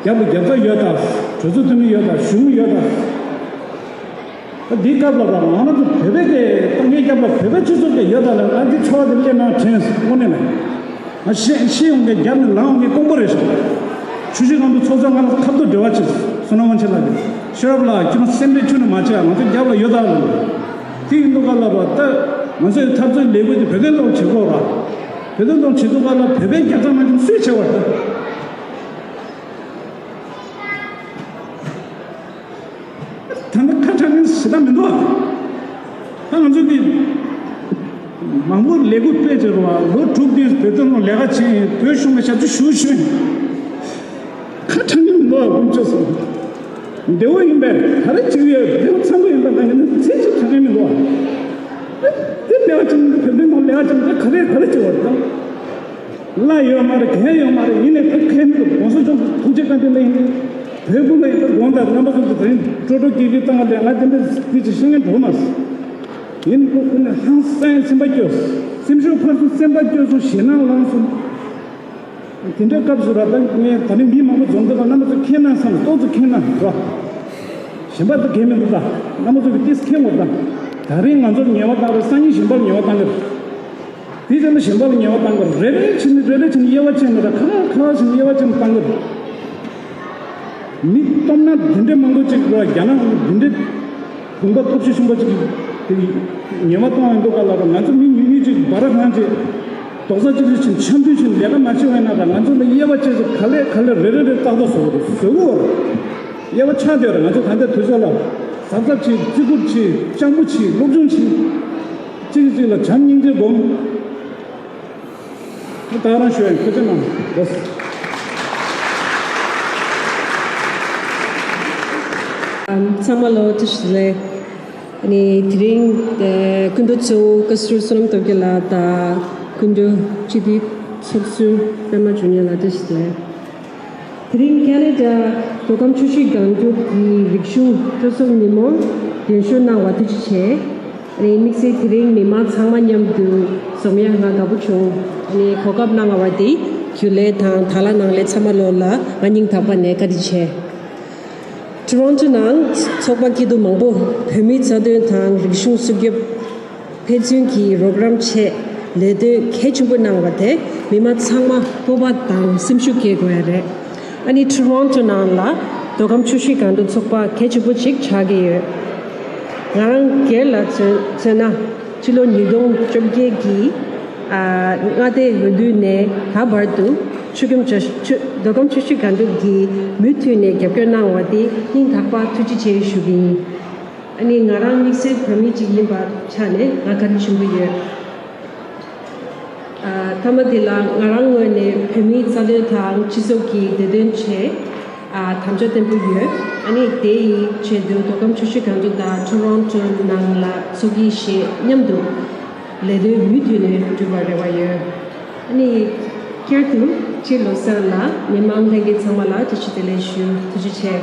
རྒྱབ་ལ་རྒྱབ་རྩ་ཡོད་ད། གྲོས་ཚོགས་འཐུས་མི་ཡོད་ད། གཞུང་ཡོད་ད། ད་འདིའི་སྐབས་ལ་ད་ང་རང་ཚོ་བོད་པའི་གི་ཏང་གི་རྒྱབ་ལ་བོད་པའི་སྤྱི་ཚོགས་ཀྱི་ཡོད་ད་ལ། ང་འདི་ཚོར་བ་འདི་སླེབས་ན་དྲན་སོང་། དངོས་གནས་ལ། ང་ཤི་ཤི་ཡོང་གི་རྒྱབ་ནས་ལངས་ཡོང་གི་དཀོན་པོ་རེད་ཤག་ཆུ་བཞི་སྒང་དྲུག་ཚོགས་གཙོ་ང་ལ་ཁ་ཐུག་འབྲེལ་བ་བྱས། བསོད་ནམས་དབང་ཆེན་ལགས་ཀྱིས། ཤེས་རབ་ལགས་ཁྱོད་རང་སེམས་ཁྲལ་ཁྱོན་ནས་མ་བྱེད། ང་ཚོ་རྒྱབ་ལ་ཡོད་ད་ལ། དེ་ཡིན་དུས་སྐབས་ལ་ད་ང་ཚོའི་འཐབ་རྩོད་ལས་འགུལ་དེ་བོད་དོན་ཐོག་བྱེད་དགོས་ར། བོད་དོན་ཐོག་བྱེད་དུས་སྐབས་ལ་བོད་པའི་རྒྱབ་རྩ་མ་བྱུང་སུས་བྱེད་པ་རེད། ད་ནི་ཁ་གྲག་མཁན་ཞེ་དྲག་མི་འདུག་ཨ། ད་ང་ཚོ་གི་མང་པོ་ལས་འགུལ་སྤེལ་བྱས་རོགས། ལོ་དྲུག་དེ་བོད་དོན་ལ་ལས་ཀ་བྱས་ཡིན། བོད་གཞུང་ལ་ཞབས་ཕྱི་ཞུ་ཞུ་ཡིན། ཁ་གྲག་མཁན་མི་འདུག་ཨ། དཀོན་མཆོག་གསུམ། བདེ་བོ་ཡིན་པས་ག་རེ་བྱེད་ཀྱི་ཡོད། བདེ་བོ་ཚང་པོ་ཡིན་པ་ད་ངས་ནི་ཚིག་གཅིག་གྲག་མཁན་མི་འདུག་ཨ། དེ་བདེ་བ་བྱུང་ན་བོད་དོན་ཐོག་ལས་ཀ་བྱུང་ན་ག་རེ་ག་རེ་བྱེད་པ་རེད་ད། གླ་ཡོད་མ་རེད། གན་ཡོད་མ་རེད། ཡིན་ནའི་ད་མཁན་གོང་ས་མཆོག་གི་ཐུགས་རྗེ་བཀའ་དྲིན་ལ་ཡིན་ནའི་བོད་ཕྲུག་ལ་ཡིན་ད་དགོངས་དག་རྣམ་པ་ཚོ་གི་དེ་རིང་སྤྲོ་སྤྲོ་སྐྱིད་སྐྱིད་བཏང་བ་ལས་ང་དེ་འདྲ་དེ་ཅིག་ཤེས་མཁན་འགྲོ་མ་སོང་། ཡིན་ཁོ་ཁོ་ནི་ཧང་སང་སེམས་པ་སྐྱོ་སོང་། སེམས་ཤུགས་འཕར་སོང་། སེམས་པ་སྐྱོ་སོང་། ཞེད་སྣང་ལངས་སོང་། དེ་འདྲའི་སྐབས་སུ་ར་ད་ངས་ད་རིང་མི་མང་པོ་འཛོམས་འདུག་པ། རྣམ་པ་ཚོ་མཁྱེན་ན་བསམ། ཏོག་ཙམ་མཁྱེན་ན་ར། གཞན་པ་ཚོ་གལ་མི་འདུག་ད། རྣམ་པ་ཚོ་གི་ཏིས་མཁྱེན་དགོས་ད། ད་རིང་ང་ཚོར་ཉེས་པ་བཏང་རེད། སང་ཉིན་གཞན་པར་ཉེས་པ་བཏང་གི་རེད། དེ་ཚོ་ནི་གཞན་པ་ལ་ཉེས་པ་བཏང་གི་རེད། རེ་རེ་བྱས་ནས་རེ་རེ་བྱས་ནས་དབྱེ་བ་ཕྱེ་ནས་ར་ཁ་ཁ་བྱས་ནས་དབྱེ་བ་ཕྱེ་ནས་བཏང་གི་རེད། མི་སྟོབས་ན་འདི་འདྲའི་མང་པོ་ཅིག་ར་རྒྱ་ནག་གི་འདི་འདྲའི་དགོན་པ་སྟོབས་ཤུགས་ཆེན་པོ་ཅིག་གི་ཉེས་པ་བཏང་ཡོང་དུས་སྐབས་ལ་ར་ང་ཚོ་མི་ཉུང་ཉུང་ཅིག་སྦ་ར་ཁང་ཅིག་རྡོག་རྩ་གཅིག་སྒྲིལ་བྱས་ནས་འཆམ་མཐུན་བྱས་ནས་ལས་ཀ་མ་བྱས་པ་ཡིན་ན་ར་ང་ཚོ་ལ་དབྱེ་བ་ཕྱེ་ཚེ་ག་ལེ་ག་ལེ་རེ་རེ་རེ་ཏག་ཏག་བཟོ་དགོས་རེད། བཟོ་དགོས་རེད། དབྱེ་བ་ཆགས་བསྡད་རེད། ང་ཚོ་ད་ལྟ་དུས་ཚོད་ལ་གཟབ་གཟབ་བྱེད། བརྩི་བཀུར་བྱེད། སྤྱང་པོ་བྱེད། སློབ་སྦྱོང་བྱེད། གཅིག་གིས་གཅིག་ལ་བྱམས་སྙིང་རྗེ་སྒོམ། ད་རང་ཞུ་ཡ་ཡིན། ཐུགས་རྗེ་གནང་། ལགས་སོ། ཚང་མ་ལ་བཀྲ་ཤིས་བདེ་ལེགས། ཨ་ནི་དེ་རིང་སྐུ་མགྲོན་གཙོ་བོ་བཀའ་ཟུར་བསོད་ནམས་སྟོབས་རྒྱལ་ལགས་དང་སྐུ་མགྲོན་སྤྱི་འཐུས་ཚོགས་ཟུར་པད་མ་འབྱུང་གནས་ལགས་བཀྲ་ཤིས་བདེ་ལེགས། དེ་རིང་ཁེ་ན་ཌ་མདོ་ཁམས་ཆུ་བཞི་སྒང་དྲུག་གི་རིག་གཞུང་སྤྲོ་ཚོགས་ཉིན་མོར་གདན་ཞུ་གནང་བ་ཐུགས་རྗེ་ཆེ། ཨ་ནི་དམིགས་བསལ་དེ་རིང་མི་མང་ཚང་མ་མཉམ་དུ་འཛོམས་ཡ་ང་དགའ་པོ་བྱུང་། ཨ་ནི་གོ་སྐབས་གནང་བ་དེ་རྒྱུན་ལས་དང་དག་སྣང་ལས་ཚང་མ་ལོ་ལ་ང་སྙིང་ཐག་པ་ནས་བཀའ་དྲིན་ཆེ། ཊོ་རོན་ཊོ་ནང་ཚོགས་པ་སྐྱིད་སྡུག་མང་པོ་བོད་མིའི་རྩ་དོན་དང་རིག་གཞུང་སྲུང་སྐྱོབ་ ཕན་ཚུན་གྱི་རོགས་རམ་ཆེད་ལས་དོན་གལ་ཆེན་པོ་གནང་བ་དེ་མི་མང་ཚང་མ་སྤོབས་པ་དང་སེམས་ཤུགས་སྐྱེ་དགོས་ཡ་རེད། ཨ་ནི་ཊོ་རོན་ཊོ་ནང་ལ་མདོ་ཁམས་ཆུ་བཞི་སྒང་དྲུག་ཚོགས་པ་གལ་ཆེན་པོ་ཅིག་ཆགས་ཀྱི་ཡོད། ང་རང་སྒེར་ལ་མཚོན་མཚོན་ན་ཕྱི་ལོ་ཉིས་སྟོང་བཅོ་བརྒྱད་ཀྱི་ཨ་མངའ་སྡེ་འོས་བསྡུ་ནས་ད་བར་དུ་ཆུ་ཁྱོམ་ཆ་ཆུ་མདོ་ཁམས་ཆུ་བཞི་སྒང་དྲུག་གིས་མུ་མཐུད་ནས་རྒྱབ་སྐྱོར་གནང་བ་དེ་སྙིང་ཐག་པ་ཐུགས་རྗེ་ཆེ་ཞུ་གི་ཡིན། ཨ་ནི་ང་རང་དམིགས་བསལ་བོད་མི་གཅིག་ཡིན་པ་ཆ་ནས་ང་བཀའ་དྲིན་ཆེན་པོ་ཡོད། ཨ་མཐའ་མ་དེ་ལ་ང་རང་ངོས་ནས་བོད་མིའི་རྩ་དོན་དང་སྤྱི་ཚོགས་ཀྱི་བདེ་དོན་ཆེད་ཨ་དམ་བཅའ་བརྟན་པོ་ཡོད། ཨ་ནི་དེ་ཡི་ཆེད་དུ་མདོ་ཁམས་ཆུ་བཞི་སྒང་དྲུག་དང་ཊོ་རོན་ཊོ་ནང་ལ་ཚོགས་ཀྱི་ཞེས་མཉམ་དུ་ལས་དོན་མུ་མཐུད་ནས་སྒྲུབ་པར་རེ་བ་ཡོད། ཨ་ནི་བསྐྱར་དུ་སྤྱི་ལོ་གསར་ལ་མི་མང་ལྷན་རྒྱས་ཚང་མ་ལ་བཀྲ་ཤིས་བདེ་ལེགས་ཞུ། ཐུགས་རྗེ་ཆེ།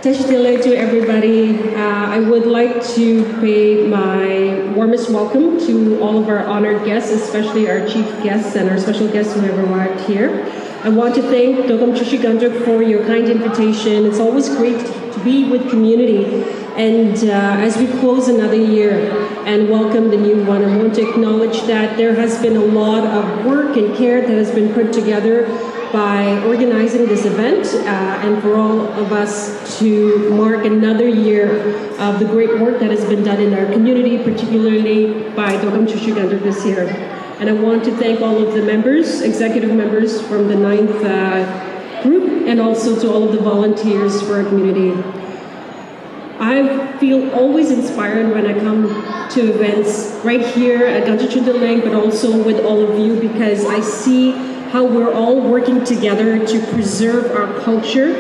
Tashi Delek to everybody. Uh, I would like to pay my warmest welcome to all of our honored guests, especially our chief guests and our special guests who have arrived here. I want to thank Mdo Khamchushi Ganjuk for your kind invitation. It's always great to be with community. And uh, as we close another year and welcome the new one, I want to acknowledge that there has been a lot of work and care that has been put together by organizing this event uh, and for all of us to mark another year of the great work that has been done in our community, particularly by Mdo Khamchushi Ganjuk this year. And I want to thank all of the members, executive members from the ninth uh, group, and also to all of the volunteers for our community. I feel always inspired when I come to events right here at Gangchen Chungten Leng, but also with all of you because I see how we're all working together to preserve our culture,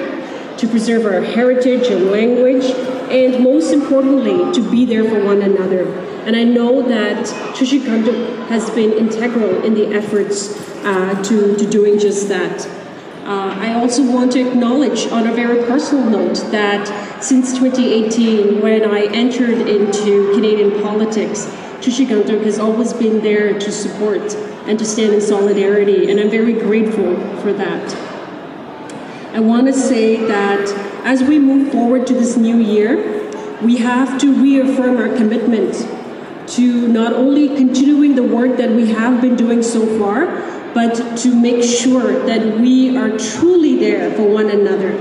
to preserve our heritage and language, and most importantly, to be there for one another. And I know that Chushi Ganjuk has been integral in the efforts uh, to, to doing just that. Uh, I also want to acknowledge on a very personal note that since twenty eighteen, when I entered into Canadian politics, Chushi Ganjuk has always been there to support and to stand in solidarity, and I'm very grateful for that. I want to say that as we move forward to this new year, we have to reaffirm our commitment to not only continuing the work that we have been doing so far, but to make sure that we are truly there for one another.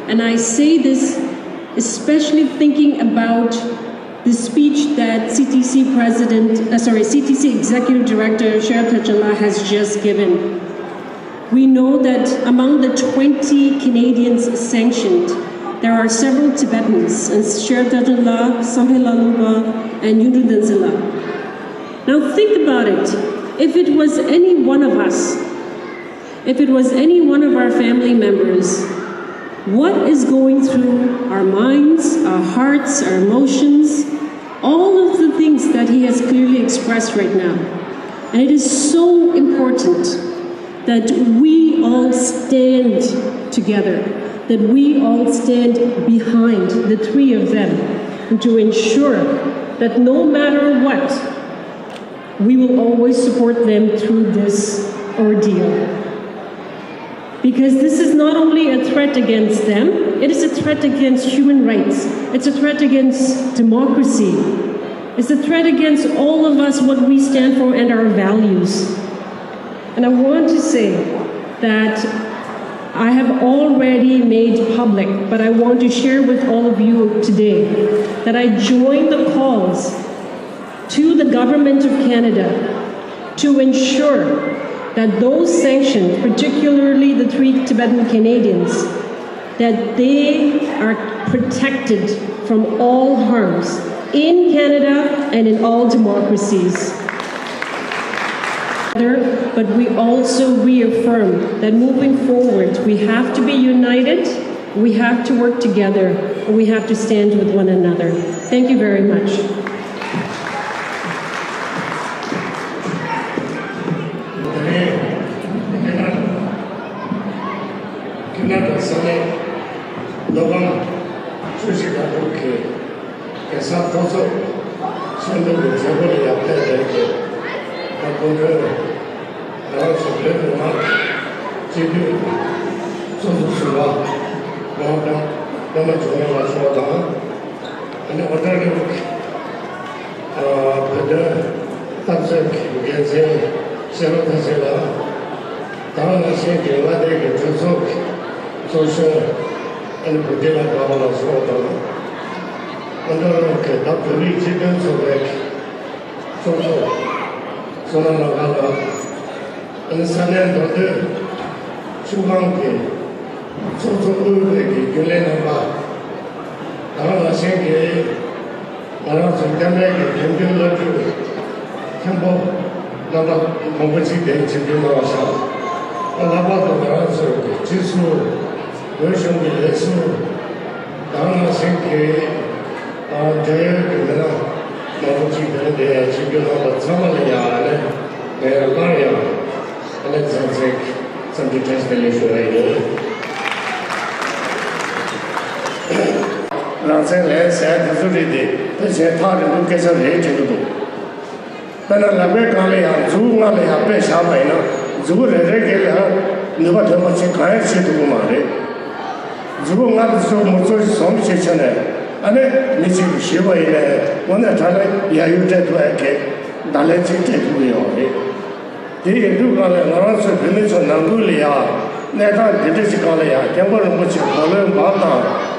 And I say this especially thinking about the speech that C T C President, uh, sorry, C T C Executive Director Sheril Thadjola has just given. We know that among the twenty Canadians sanctioned, there are several Tibetans, and Sheril Thadjola, Sampheh Lalungpa, and Yungdrung Dangzila. Now think about it. If it was any one of us, if it was any one of our family members, what is going through our minds, our hearts, our emotions, all of the things that he has clearly expressed right now. And it is so important that we all stand together, that we all stand behind the three of them to ensure that no matter what, we will always support them through this ordeal. Because this is not only a threat against them, it is a threat against human rights. It's a threat against democracy. It's a threat against all of us, what we stand for, and our values. And I want to say that I have already made public, but I want to share with all of you today that I join the calls to the Government of Canada to ensure that those sanctioned, particularly the three Tibetan Canadians, that they are protected from all harms in Canada and in all democracies. But we also reaffirm that moving forward, we have to be united, we have to work together, and we have to stand with one another. Thank you very much. རྒྱལ་ས་གཙོ་བོ་ཆེན་པོ་གི་བྱེད་སྒོ་ལ་ཡར་ཕེབས་པའི་གི་ད་སྐུ་མགྲོན་ང་རང་ཚོ་བོད་མི་མང་སྤྱི་འཐུས་ཚོགས་གཙོ་ཟུར་པ་ངག་དབང་པདྨ་འབྱུང་གནས་ལགས་མཆོག་དང་། ཨ་ནི་ཨོ་སྟྲ་ལི་ཡ་ འདོན་སྟབས་གཙོས་འགན་འཛིན་ཤེས་རབ་མཐར་ཕྱིན་ལགས། དེ་ནང་བཞིན་གྱི་མངའ་སྡེ་གི་གྲོས་ཚོགས་ཀྱི་ཚོགས་གཞོན་ཨ་ནི་བུ་ཏི་ལ་དགའ་བ་ལགས་སོགས་དང་། ཨ་མདོ་ནང་གི་ད་བོད་རིགས་སྤྱི་མཐུན་ཚོགས་པའི་ཚོགས་གཙོ་བསོད་ནམས་ལྷ་དགའ་ལགས། ཨ་ནི་ས་གནས་མདོ་སྟོད་ཆུ་སྒང་གི་ཚོགས་གཙོ་དབུས་པའི་གི་རྒྱུན་ལས་རྣམ་པ། དེ་ནང་བཞིན་གྱི་ང་རང་ཚོའི་བསྟན་པའི་གི་དོན་བརྒྱུད་བླ་སྤྲུལ་མཁན་པོ་རྣམ་པ་མང་པོ་ཅིག་དེ་ཆིབས་བསྒྱུར་གནང་བ་བཞག་ཨ་ལྷག་པར་དུ་ང་རང་ཚོའི་གི་སྤྱི་ཟུར་བོད་གཞུང་གི་ལས་ཟུར། དེ་ནང་བཞིན་གྱི་ཨ་འབྲེལ་ཡོད་ཀྱི་མི་སྣ་མང་པོ་ཅིག་དེ་རིང་འདིར་ཡང་ཆིབས་བསྒྱུར་གནང་བ་ཚང་མ་ལ་ཡང་ཨ་ནི་ངས་སླར་ཡང་ཨ་ནི་འཚམས་འཚམས་ཀྱི་འཚམས་འདྲི་བཀྲ་ཤིས་བདེ་ལེགས་ཞུ་བ་ཡིན། རང་བཙན་ལས་ཟེར་དེ་ཚོ་རེད་དེ་ཕལ་ཆེར་ཐག་རིང་པོ་སྐད་ཆ་རེད་དྲན་གྱི་འདུག་དཔེར་ན་ལག་པའི་སྒང་ལ་ཡང་མཛུ་གུ་ལྔ་ལ་ཡང་དཔེ་བཞག་པ་ཡིན་ན་མཛུ་གུ་རེ་རེ་གི་ལ་ཡང་ནུས་པ་ཐོན་པ་ཅིག་གང་ཡང་བྱེད་ཐུབ་ཀྱི་མ་རེད། མཛུ་གུ་ལྔ་དེ་ཚོ་མུ་མཛུབ་ཅིག་བཟུང་བྱས་བྱས་ནས་ཨ་ནི་མི་གཅིག་གིས་ཞུས་པ་ཡིན་ནའི་དངོས་གནས་དྲང་གནས་ཡ་ཡུལ་སྤྲད་ཐུབ་ཡ་གི་བརྡ་ལན་ཅིག་སྤྲད་ཐུབ་ཀྱི་ཡོད་རེད། དེ་ཡིན་དུས་སྒང་ལ་ང་རང་ཚོའི་བོད་མི་ཚོ་ནང་ཁུལ་ལ་ཡང་གནས་སྟངས་འདི་འདྲ་ཞིག་སྒང་ལ་ཡང་སྐྱབས་མགོན་རིན་པོ་ཆེ་གོ་ལོན་འབབ་དང་།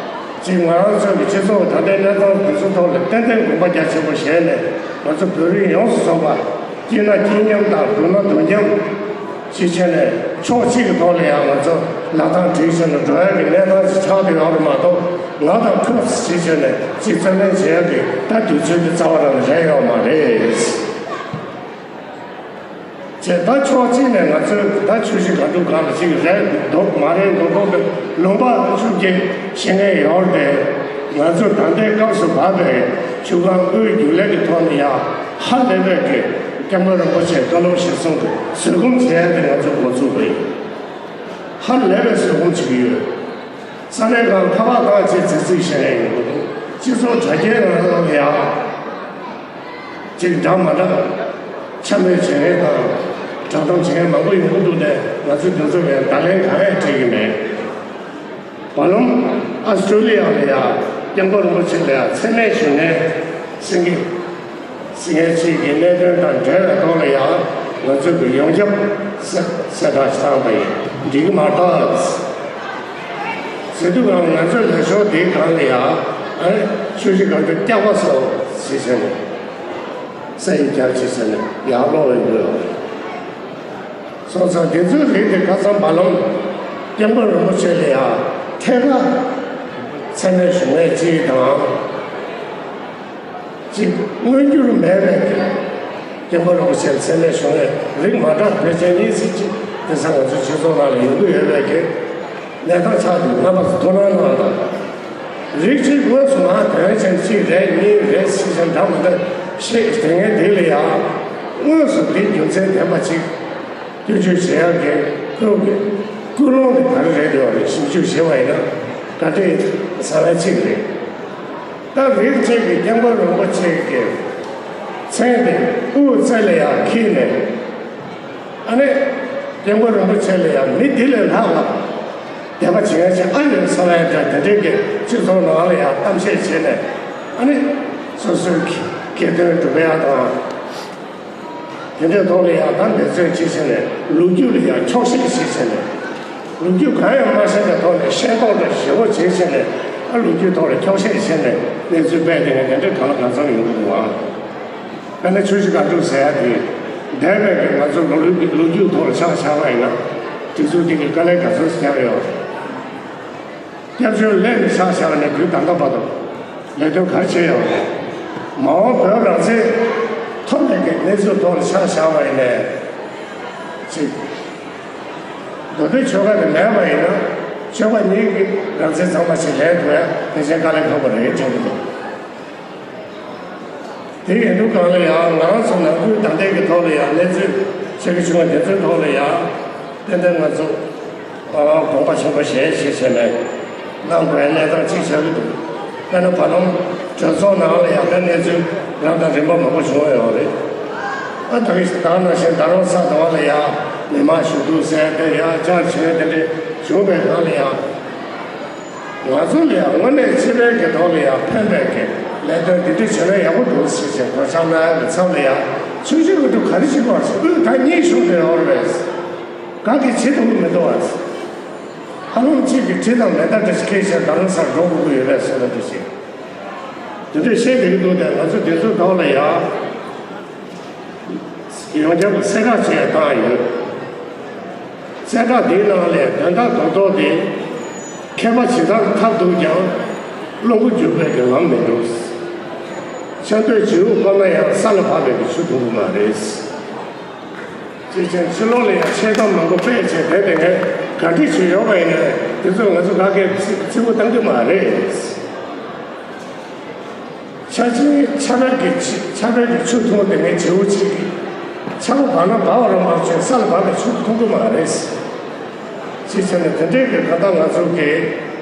ཅིག་ང་རང་ཚོའི་སྤྱི་ཚོགས་ད་ལྟའི་གནས་སྟངས་འདི་ཚོ་ཐོག་ལ་ཏན་ཏན་དགོངས་པ་རྒྱ་ཆེན་པོ་བཞེས་ནས་ང་ཚོ་བོད་རིགས་ཡོངས་སུ་རྫོགས་པ་སྐྱིད་ན་སྐྱིད་མཉམ་དང་སྡུག་ན་སྡུག་མཉམ་ཞིག་བྱས་ནས་ཕྱོགས་གཅིག་གི་ཐོག་ལ་ཡང་ང་ཚོ་ལག་གདང་སྦྲེལ་བྱས་ནས་འགྲོ་ཡ་གི་གནས་སྟངས་ཤིག་ཆགས་བསྡད་ཡོད་རེད་མ་གཏོགས་ང་དང་ཁོས་ཞིག་བྱས་ནས་ཅིག་རྩོད་ལེན་བྱེད་ཡ་གི་ད་དུས་ཚོད་འདི་རྩ་བ་རང་རེད་ཡོད་མ་རེད། ཅེས་ད་ཕྱོགས་གཅིག་ནས་ང་ཚོས་ད་ཆུ་བཞི་སྒང་དྲུག་སྒང་ལ་ཅིག་རེད་འདུག་མ་རེད་འདུག་མདོག་དེ་ལུང་པ་ཤུགས་ཀྱིས་ཤེས་མཁན་ཡོད་རེད། ང་ཚོས་ད་ལྟའི་སྐབས་སུ་བབས་པའི་ཆུ་སྒང་དབུས་རྒྱུན་ལས་ཀྱི་ཐོག་ནས་ཡང་ཧ་ལས་པའི་གི་སྐྱབས་མགོན་རིན་པོ་ཆེའི་བཀའ་སློབ་གཞིར་བཟུང་གི་བཟོད་སྒོམ་བྱེད་ཡ་དེ་ང་ཚོས་འགོ་ཚུགས་པ་ཡིན། ཧ་ལས་པའི་བཟོད་སྒོམ་བྱེད་ཀྱི་ཡོད། ས་གནས་ཁག་ཁ་པར་བཏང་བྱས་རྫིག་རྫིག་བཤད་ཡ་ཡོང་གི་འདུག་སྤྱི་ཚོགས་དྲ་རྒྱའི་ནང་ལ་ཡང་ཅིག་འདྲ་མ་འདྲ་འཕྱ་སྨོད་བྱེད་མཁན་དང་བཀྲག་མདངས་བྱེད་མཁན་མང་པོ་ཡོང་གི་འདུག་སྟེ་ང་ཚོས་དེ་ཚོ་ལ་བརྡ་ལན་གང་ཡང་སྤྲད་ཀྱི་མེད། བར་ལམ་ཨ་སི་ཀྲོ་ལི་ཡ་ལ་ཡང་སྐྱབས་མགོན་རིན་པོ་ཆེ་ལ་ཡང་མཚན་སྨད་ཞུ་མཁན་སེང་གེ་སེང་གེ་གཅིག་གི་གནད་དོན་དང་འབྲེལ་བའི་ཐོག་ལ་ཡང་ང་ཚོས་ཀྱི་ཡོངས་ཁྱབ་གསལ་གསལ་བསྒྲགས་ཤིག་བཏང་པ་ཡིན། འགྲིག་གི་མ་རེད་ཟེར་དུས་ང་ང་ཚོའི་ལས་ཤོག་འདིའི་སྒང་ལ་ཡང་ཨ་ནི་ཆུ་བཞི་སྒང་དྲུག་སྐྱག་པ་ཟོ་ཟེར་བྱས་ནས་ས་ཡིག་རྒྱབ་བྱས་བྱས་ནས་ཡར་ཀློག་འོས་འདུག་སོང་ཙང་དེ་ཚོའི་རིགས་དེ་ཁ་སང་བར་ལམ་སྐྱབས་མགོན་རིན་པོ་ཆེ་ལ་ཡང་ཐད་ཀར་མཚན་སྨད་ཞུ་མཁན་གཅིག་དང་། གཅིག་མངོན་འགྱུར་མེད་པའི་གི་སྐྱབས་མགོན་རིན་པོ་ཆེ་ལ་མཚན་སྨད་ཞུ་མཁན་རིགས་མ་འདྲ་ཕལ་ཆེར་གཉིས་ཙམ་ཅིག་དེང་སང་ང་ཚོའི་སྤྱི་ཚོགས་ནང་ལ་ཡོང་གི་ཡོད་པའི་གི་གནས་སྟངས་ཆགས་འདུག་རྣམ་པ་ཚོ་ཐུགས་སྣང་གནང་དང་། རིགས་གཅིག་དངོས་སུ་ང་དོན་ཆེན་གཅིག་རེད་གཉིས་རེད་ཟེར་བཞིན་འདྲ་མི་འདྲ་བཤད་དེ་ངས་འདི་ལ་ཡང་དངོས་སུ་འདི་རྒྱུ་མཚན་ལྡན་པ་ཅིག་སྐྱོན་བརྗོད་བྱེད་ཡག་གི་ཁོའི་གི་ཀུན་སློང་དེ་ག་རེ་རེད་འདྲ་བ་རེད། ཞིབ་འཇུག་བྱས་པ་ཡིན་ན་ག་འདྲའི་བཟང་བ་ཅིག་རེད། ད་རིགས་གཅིག་གི་སྐྱབས་མགོན་རིན་པོ་ཆེ་གི་མཚན་དེ་དབུ་རྩེ་ལ་ཡང་འཁྱེར་ནས། ཨ་ནི་སྐྱབས་མགོན་རིན་པོ་ཆེ་ལ་ཡང་མི་འདི་ལས་ལྷག་པ་དད་པ་བྱེད་ཡ་ཅིག་ཨ་ཡོད་བསམ་ཡ་འདྲ་དེ་འདྲའི་གི་སྤྱི་ཚོགས་ནང་ལ་ཡང་གཏམ་བཤད་བྱས་ནས། ཨ་ནི་སོ་སོའི་ཁེ་ཕན་སྒྲུབ་ཡ་དང་། དེ་འདྲའི་ཐོག་ལ་ཡང་ད་འབད་བརྩོན་བྱེད་བྱས་ནས་ལོ་རྒྱུས་ལ་ཡང་འཁྱོག་བཤད་བྱེད་བྱས་ནས། ལོ་རྒྱུས་གང་ཡང་མ་ཤེས་པའི་ཐོག་ནས་ཤེས་རྟོགས་དང་ཞིབ་པོ་བྱེད་བྱས་ནས། ཨ་ལོ་རྒྱུས་ཐོག་ལ་འཁྱོག་བཤད་བྱས་ནས་གནས་ཚུལ་སྤེལ་བསྡད་མཁན་དེ་འདྲའི་གང་ལ་གང་འཚམ་ཡོང་གི་འདུག་ཨང་། དཔེར་ན་ཆུ་བཞི་སྒང་དྲུག་ཟེར་ཡ་དེ། འདས་པའི་གི་ང་ཚོ་ལོ་ལོ་རྒྱུས་ཐོག་ལ་ཆ་བཞག་པ་ཡིན་ན། དེ་ཚོ་དེ་གི་དཀའ་ལས་ག་ཚོད་བརྒྱབ་ཡོད། སྐྱབས་བཅོལ་སླེབས་ནས་ཆ་བཞག་ནས་དུས་ད་ལྟ་བར་དུ་ལས་དོན་ག་རེ་བྱས་ཡོད་རེད། མ་འོངས་བོད་རང་བཙན་ཐོབ་པའི་གི་གནས་ཚུལ་ཐོག་ལ་ཆ་བཞག་པ་ཡིན་ནའི། ཅིག་མདོ་སྟོད་ཆོལ་ཁ་དེ་མེད་པ་ཡིན་ན་ཆོལ་ཁ་གཉིས་ཀྱི་རང་བཙན་གཙང་མ་ཞིག་ལེན་ཐུབ་ཡ་ཕལ་ཆེར་དཀའ་ལས་ཁག་པོ་རེད་དྲན་གྱི་འདུག་དེ་ཡིན་དུས་སྒང་ལ་ཡང་ང་རང་ཚོ་ནང་ཁུལ་ད་ལྟའི་གི་ཐོག་ལ་ཡང་གནས་ཚུལ་ཆེ་གི་ཆུང་བ་དེ་ཚོའི་ཐོག་ལ་ཡང་ཏན་ཏན་ང་ཚོ་དགོངས་པ་ཆེན་པོ་བཞེས་བཞེས་བྱས་ནས་གནང་དགོས་པའི་གནས་སྟངས་གཅིག་ཆགས་ཀྱི་འདུག་དཔེར་ན་བར་ལམ་གྲོས་ཚོགས་ནང་ལ་ཡང་དེ་གནས་ཚུལ་རབ་དང་རིམ་པ་མང་པོ་བྱུང་ཡོད་རེད། ཨ་ད་གི་ད་ནང་བཞིན་ད་རུང་ས་དང་བ་ལ་ཡང་མི་མང་ཞུ་གཏུག་ཟེར་དེ་ཡང་བཅར་བྱས་དེ་འདྲས་བྱུང་བའི་ནང་ལ་ཡང་། ང་ཚོ་ལ་ཡང་དངོས་གནས་སྤྱི་པའི་གི་ཐོག་ལ་ཡང་ཕན་པའི་གི་ ལས་དོན་འདི་འདྲ་བྱས་ན་ཡག་པོ་འདུག་ཟེར་བྱས་གོ་ཆ་ལ་ཡག་གི་མཚམས་ལ་ཡང་ཆུ་ཆུ་གི་འདུག་ག་རེ་བྱེད་དགོས་ཟེར། དབུས་ད་གཉིས་ཤོག་དེ་ཡོད་རེད། ག་གི་བྱེད་ཐུབ་ཀྱི་མི་འདུག་བ། ཧ་ལམ་གཅིག་གི་གྲི་དང་མེ་མདའ་འདྲ་ཞིག་ཁྱེར་བྱས་རྡ་རམ་ས་ལ་འགྲོ་དགོས་ཀྱི་ཡོད་རེད་ཟེར་ལ་འདི་བྱེད། དེ་འདྲ་བཤད་བསྡད་ཀྱི་འདུག་སྟེ་ང་ཚོ་དེ་ཚོའི་ཐོག་ལ་ཡང་ཡོངས་ཁྱབ་གསལ་བསྒྲགས་བྱས་བཏང་ཡོད། གསལ་བསྒྲགས་འདིའི་ནང་ལས་དོན་དག་རྡོག་རྡོག་དེ། མཁས་པ་ཇི་ལྟར་ཐབས་རྡུགས་ཀྱང་། བློན་པོ་འཇུག་པའི་གི་ལམ་མི་འགྲུབ། ཆབ་མདོའི་བྱེའུ་ཕོ་ན་ཡང་ས་ལ་བབས་པའི་གི་ཆུ་འཐུང་གི་མ་རེད། ཅེས་ཀྱང་ཕྱི་ལོགས་ལ་ཡང་ཆེ་མཐོང་མང་པོ་སྤེལ་བྱས་བསྡད་དེ་ངས་ག་འདྲ་བྱས་ཡོད་པ་ཡིན་ན་དེ་ཚོ་ང་ཚོ་ག་གེ་ཚིག་ཚིག་པོ་བཏང་གི་མ་རེད། ཆ་ཆེན་ཆར་པའི་གི་ཆ་ཆར་པའི་གི་ཆུ་འཐུང་དེ་ངས་བྱེའུ་གཅིག་གིས་ཆར་པ་བབས་ན་བབས་པ་རང་མ་བྱས་ས་ལ་བབས་པའི་ཆུ་འཐུང་གི་མ་རེད། ཅེས་བྱས་ནས་དེ་འདྲའི་གི་གང་ལྟར་ང་ཚོ་གི་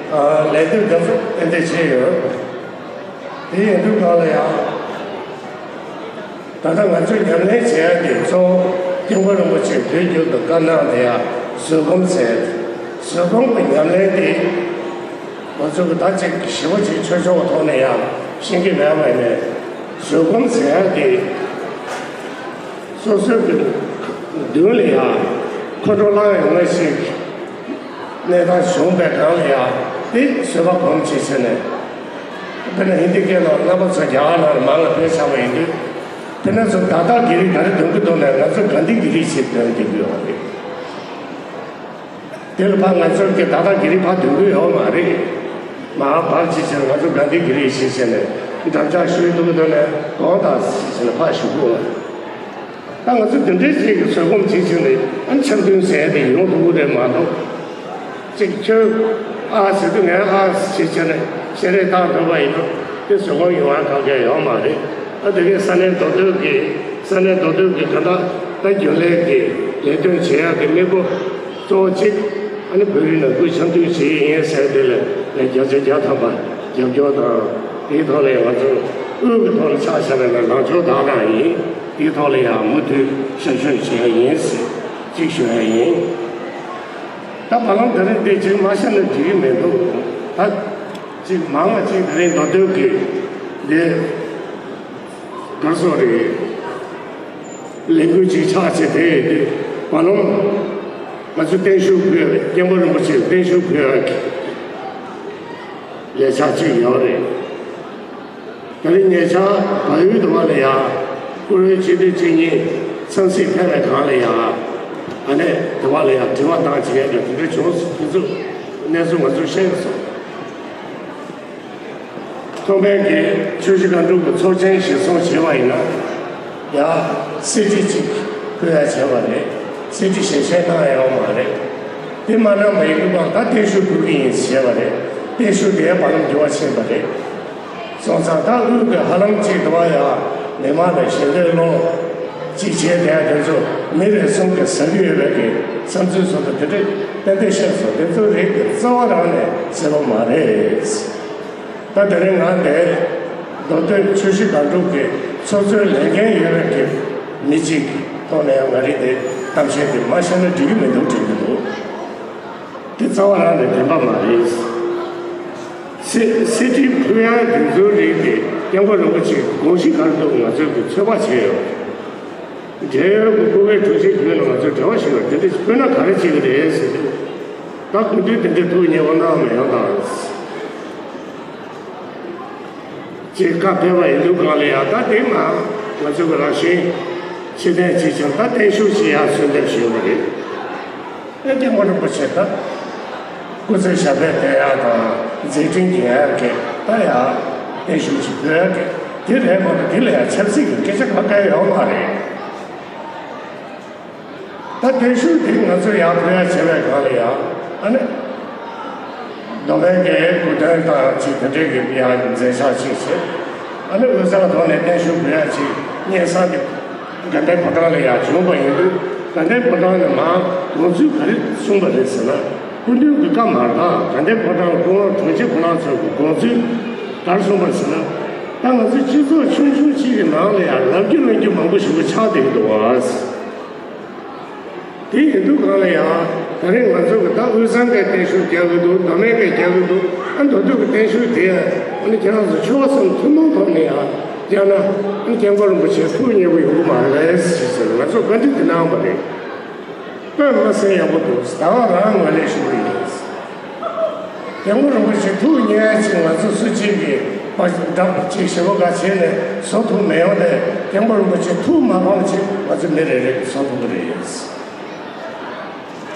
ལས་དོན་དེ་ཚོ་ཏན་ཏན་བྱས་ཡོད། དེ་ཡིན་དུས་གང་ལ་ཡང་། ད་ལྟ་ང་ཚོས་ཉམས་ལེན་བྱེད་ཡ་དེ་གཙོ་བོ་སྐྱབས་མགོན་རིན་པོ་ཆེས་བོད་བསྒྱུར་དུ་བཀའ་གནང་དེ་ཡང་བཟོད་སྒོམ་ཟེར། བཟོད་སྒོམ་གྱི་ཉམས་ལེན་དེ་ང་ཚོ་གི་ད་ཅིག་ཞི་བ་ཅིག་ཆོས་ཕྱོགས་ཐོག་ནས་ཡང་ཤེས་ཀྱི་མེད་པ་ནས་བཟོད་སྒོམ་ཟེར་ཡ་དེ་སོ་སོའི་གི་མདུན་ལ་ཡང་ཁོང་ཁྲོ་ལངས་ཡོང་ན་ཞིག་གནས་སྟངས་བྱུང་བའི་སྒང་ལ་ཡང་དེ་བཟོད་པ་སྒོམ་བྱེད་ཟེར་ནས། དཔེར་ན་ཧིན་དི་སྐད་ནང་རྣམ་པ་ཚོ་རྒྱ་གར་ནང་ལ་མང་ལ་བོད་ཆགས་པ་ཡིན་དུས། དཔེར་ན་ཚོ་ད་ལྟ་གི་རིགས་ག་རེ་འདོན་གི་འདུག་ན་ང་ཚོ་ག་འདི་གི་རིགས་ཞེས་འདོན་གི་ཡོད་རེད། དེ་ལ་ཕར་ང་ཚོ་གི་ད་ལྟ་གི་རིགས་ཕར་འདོན་གི་ཡོད་མ་རེད། མ་ཕར་ཅི་བྱས་ང་ཚོ་ག་འདི་གི་རིགས་ཞེས་བྱས་ནས་འགྲམ་ལྕག་གཞུ་འདུག་གི་འདུག་ན་གོང་དང་ཞེས་བྱས་ནས་ཕར་ཞུ་གི་ཡོད། ད་ང་ཚོ་འདི་འདྲའི་ཞིག་གི་བཟོད་སྒོམ་བྱེད་ཕྱིན་ནས་ཨ་ནི་འཆམ་མཐུན་ཟེར་ཏེ་ཡོང་ཐུབ་ཀྱི་རེད་མ་གཏོགས། གཅིག་ཁྱོད་ཨ་ཟེར་དུས་ངས་ཨ་ཞེས་བྱས་ནས་ཞལ་རས་བཏགས་ཐུབ་པ་ཡིན་ན་དེ་བཟོད་སྒོམ་ཡོང་བ་གང་ག་ཡོད་མ་རེད། ཨ་དེ་གའི་ས་གནས་མདོ་སྟོད་ཀྱི་ས་གནས་མདོ་སྟོད་ཀྱི་ད་ལྟ་ད་རྒྱུན་ལས་ཀྱི་ལས་དོན་བྱེད་ཡག་གི་དམིགས་སྒོ་གཙོ་བོ་གཅིག་ཨ་ནི་བོད་རིགས་ནང་ཁུལ་འཆམ་མཐུན་བྱེད་ཡིན་ཟེར་དེ་ལ་ངས་བརྒྱ་ཆ་བརྒྱ་ཐམ་པ་རྒྱབ་སྐྱོར་དང་དེའི་ཐོག་ལ་ང་ཚོ་དབུས་ཀྱི་ཐོག་ལ་ཆ་བཞག་པ་ན་ལངས་ཕྱོགས་དག་དག་ཡིན། དེའི་ཐོག་ལ་ཡང་མུ་མཐུད་ཞབས་ཞུ་བྱེད་ཡ་ཡིན་ཟེར་གཅིག་ཞུ་ཡ་ཡིན། ད་བར་ལམ་དེ་རིང་འདི་གཅིག་མ་བཤད་ན་འགྲིག་གི་མི་འདུག་ད་གཅིག་མང་བ་གཅིག་དེ་རིང་མདོ་སྟོད་ཀྱི་འདི་གར་སོང་རེད། ལས་འགུལ་གཅིག་ཆགས་བྱས་དེ་དེ་བར་ལམ་ང་ཚོ་བརྟན་བཞུགས་ཕུལ་སྐྱབས་མགོན་རིན་པོ་ཆེ་བརྟན་བཞུགས་ཕུལ་ཡ་ལས་འཆར་གཅིག་ཡོད་རེད། ད་རིང་ཉེ་ཆར་བལ་ཡུལ་དུ་བ་ལ་ཡ་བཀུར་འོས་སྤྱི་འཐུས་གཅིག་གཉིས་འཚམས་གཟིགས་ཕེབས་པའི་སྒང་ལ་ཡ་ཨ་ནེ་དུ་བ་ལ་ཡ་དྲི་བ་བཏང་བྱེད་ཡ་དེ་འདྲ་བྱུང་སོང་། དེ་ཚོ་གནས་ཚུལ་ང་ཚོས་ཤེས་སོང་། ཐོག་མའི་གི་ཆུ་བཞི་སྒང་དྲུག་གི་ཚོགས་ཆེན་གཞིར་བཟུང་བྱས་པ་ཡིན་ན་ཡ་གསེར་ཁྲི་གཅིག་ཕུལ་ཡ་བྱས་པ་རེད། གསེར་ཁྲི་ཞལ་བཞེས་གནང་ཡ་ཡོད་མ་རེད། དེ་མ་གནང་བ་ཡིན་དུས་གང་ལྟར་བརྟན་བཞུགས་ཕུལ་གི་ཡིན་ཞེས་པ་རེད། བརྟན་བཞུགས་དེ་བར་ལམ་འགྱུར་བ་ཕྱིན་པ་རེད། སོང་ཙང་ད་དབུས་ཀྱི་ཧ་ལམ་གཅིག་དུ་བ་ཡ་མི་མང་ལ་ཞལ་འདོན་སློང་གཅིག་བྱས་བསྡད་དེ་ཚོ་མི་རེ་ཟུང་གི་ཟ་གི་ཡོད་པའི་གི་བསམ་ཚུལ་སོགས་དང་དེ་འདྲ་ཏན་ཏན་བཤད་སོང་། དེ་ཚོ་རིགས་ཀྱི་རྩ་བ་རང་ནས་གསལ་པོ་མ་རེད། ད་དེ་རིང་ང་འདིར་མདོ་སྟོད་ཆུ་བཞི་སྒང་དྲུག་གི་ཚོགས་གཙོའི་ལས་འགན་ཡོད་པའི་གི་མི་གཅིག་གི་ཐོག་ནས་ཡང་ང་རིག་དེ་གཏམ་བཤད་དེ་མ་བཤད་ན་འགྲིག་གི་མི་འདུག་དྲན་གྱི་འདུག་དེ་རྩ་བ་རང་ནས་བདེན་པ་མ་རེད། གསེར་གསེར་ཁྲི་ཕུལ་ཡག་དེ་ཚོའི་རིགས་དེ་སྐྱབས་མགོན་རིན་པོ་ཆེའི་དགོངས་གཞི་ག་རེ་འདུག་ང་ཚོས་ཀྱི་ཚོད་དཔག་བྱས་ཡོད། འབྲེལ་ཡོད་ཀྱི་སྐུ་སྒེར་དྲུང་ཆེ་བརྒྱུད་ནས་ང་ཚོས་འབྲེལ་བ་ཞུས་པ་དེ་འདྲ་ཕུལ་ན་ག་རེ་བྱེད་ཀྱི་རེད་ཟེར་དུས། ད་སྐུ་མདུན་དེ་འདྲའི་ཐུགས་མཉེས་པོ་གནང་མི་ཡོང་དང་། ཅེས་བཀའ་ཕེབས་པ་ཡིན་དུས་གང་ལ་ཡང་ད་དེ་མ་ང་ཚོ་གི་རང་བཞིན་ཕྱི་བསྟན་ཅིག་ཀྱང་ད་བརྟན་བཞུགས་ཤིག་ཡང་གསོལ་འདེབས་ཞུས་པ་རེད། ཨེ་སྐྱབས་མགོན་རིན་པོ་ཆེ་ད་སྐུ་ཚེ་ཞབས་པད་བརྟན་ཡག་དང་མཛད་འཕྲིན་རྒྱས་ཡག་གི་ད་ཡང་བརྟན་བཞུགས་ཤིག་དགོས་ཡག་གི་དེ་རེད་མ་གཏོགས་དེ་ལ་ཡང་ཆབ་སྲིད་ཀྱི་སྐད་ཆ་གང་གང་ཡོད་མ་རེད། ད་བརྟན་བཞུགས་དེ་ང་ཚོས་ཡར་ཕུལ་ཡ་བྱས་པའི་སྒང་ལ་ཡང་ཨ་ནི། མདོ་སྨད་ཀྱི་སྐུ་མདུན་དང་ཅིག་དེ་འདྲའི་གི་ཡང་མཛད་འཆར་ཅིག་བྱས། ཨ་ནི་དབུས་གཙང་ཐོག་ནས་བརྟན་བཞུགས་ཕུལ་ཡ་ཅིག་སྙན་སེང་གི་དགའ་ལྡན་ཕོ་བྲང་ལ་ཡང་བྱུང་བ་ཡིན་དུས་དགའ་ལྡན་ཕོ་བྲང་ནས་མར་དགོངས་ཚུལ་ག་རེ་གསུངས་པ་རེད་ཟེར་ན། སྐུ་མདུན་གྱི་བཀའ་མ་བཏང་དགའ་ལྡན་ཕོ་བྲང་སྐུ་ངོ་དྲུང་ཆེ་ཁོང་རྣམ་ཚོ་གི་དགོངས་ཚུལ་ག་རེ་གསུངས་པ་རེད་ཟེར་ན། ད་ང་ཚོ་སྤྱི་ཚོགས་ཆུང་ཆུང་ཅིག་གི་ནང་ལ་ཡང་ལབ་རྒྱུ་ལབ་རྒྱུ་མང་པོ་ཞིག་པོ་ཆགས་བསྡད་ཀྱི་འདུག་བ། དེ་ཡིན་དུས་གང་ལ་ཡང་ད་རེས་ང་ཚོ་གི་ད་དབུས་གཙང་གི་བརྟན་བཞུགས་རྒྱག་གི་འདུག་མདོ་སྨད་ཀྱི་རྒྱག་གི་འདུག་ཨ་མདོ་སྟོད་ཀྱི་བརྟན་བཞུགས་དེ་ཨ་ནི་ཁྱེད་རང་ཚོ་ཆོལ་ཁ་གསུམ་ཐུན་མོང་ཐོག་ནས་ཡང་བསྐྱངས་ན་ཨ་ནི་སྐྱབས་མགོན་རིན་པོ་ཆེ་ཐུགས་མཉེས་པོ་ཡོང་གི་མ་རེད་ཟེར་ཟེར་ང་ཚོ་བཀའ་འདྲི་དེ་གནང་བ་རེད། དཔེ་མ་སྲིད་ཡག་པོ་འདུག་ཟླ་བ་རང་ངོས་ལེན་ཞུ་གི་ཡིན། སྐྱབས་མགོན་རིན་པོ་ཆེ་ཐུགས་མཉེས་ཅིག་ང་ཚོ་སུ་གཅིག་གིས་པ་འདྲ་ཅིག་ཞེ་པོ་ག་བྱས་ནས་བཟོ་ཐུབ་མི་ཡོང་ནས་སྐྱབས་མགོན་རིན་པོ་ཆེ་ཐུགས་མ་ཕམ་ཅིག་ང་ཚོ་མི་རེ་རེ་གིས་བཟོ་ཐུབ་ཀྱི་རེད།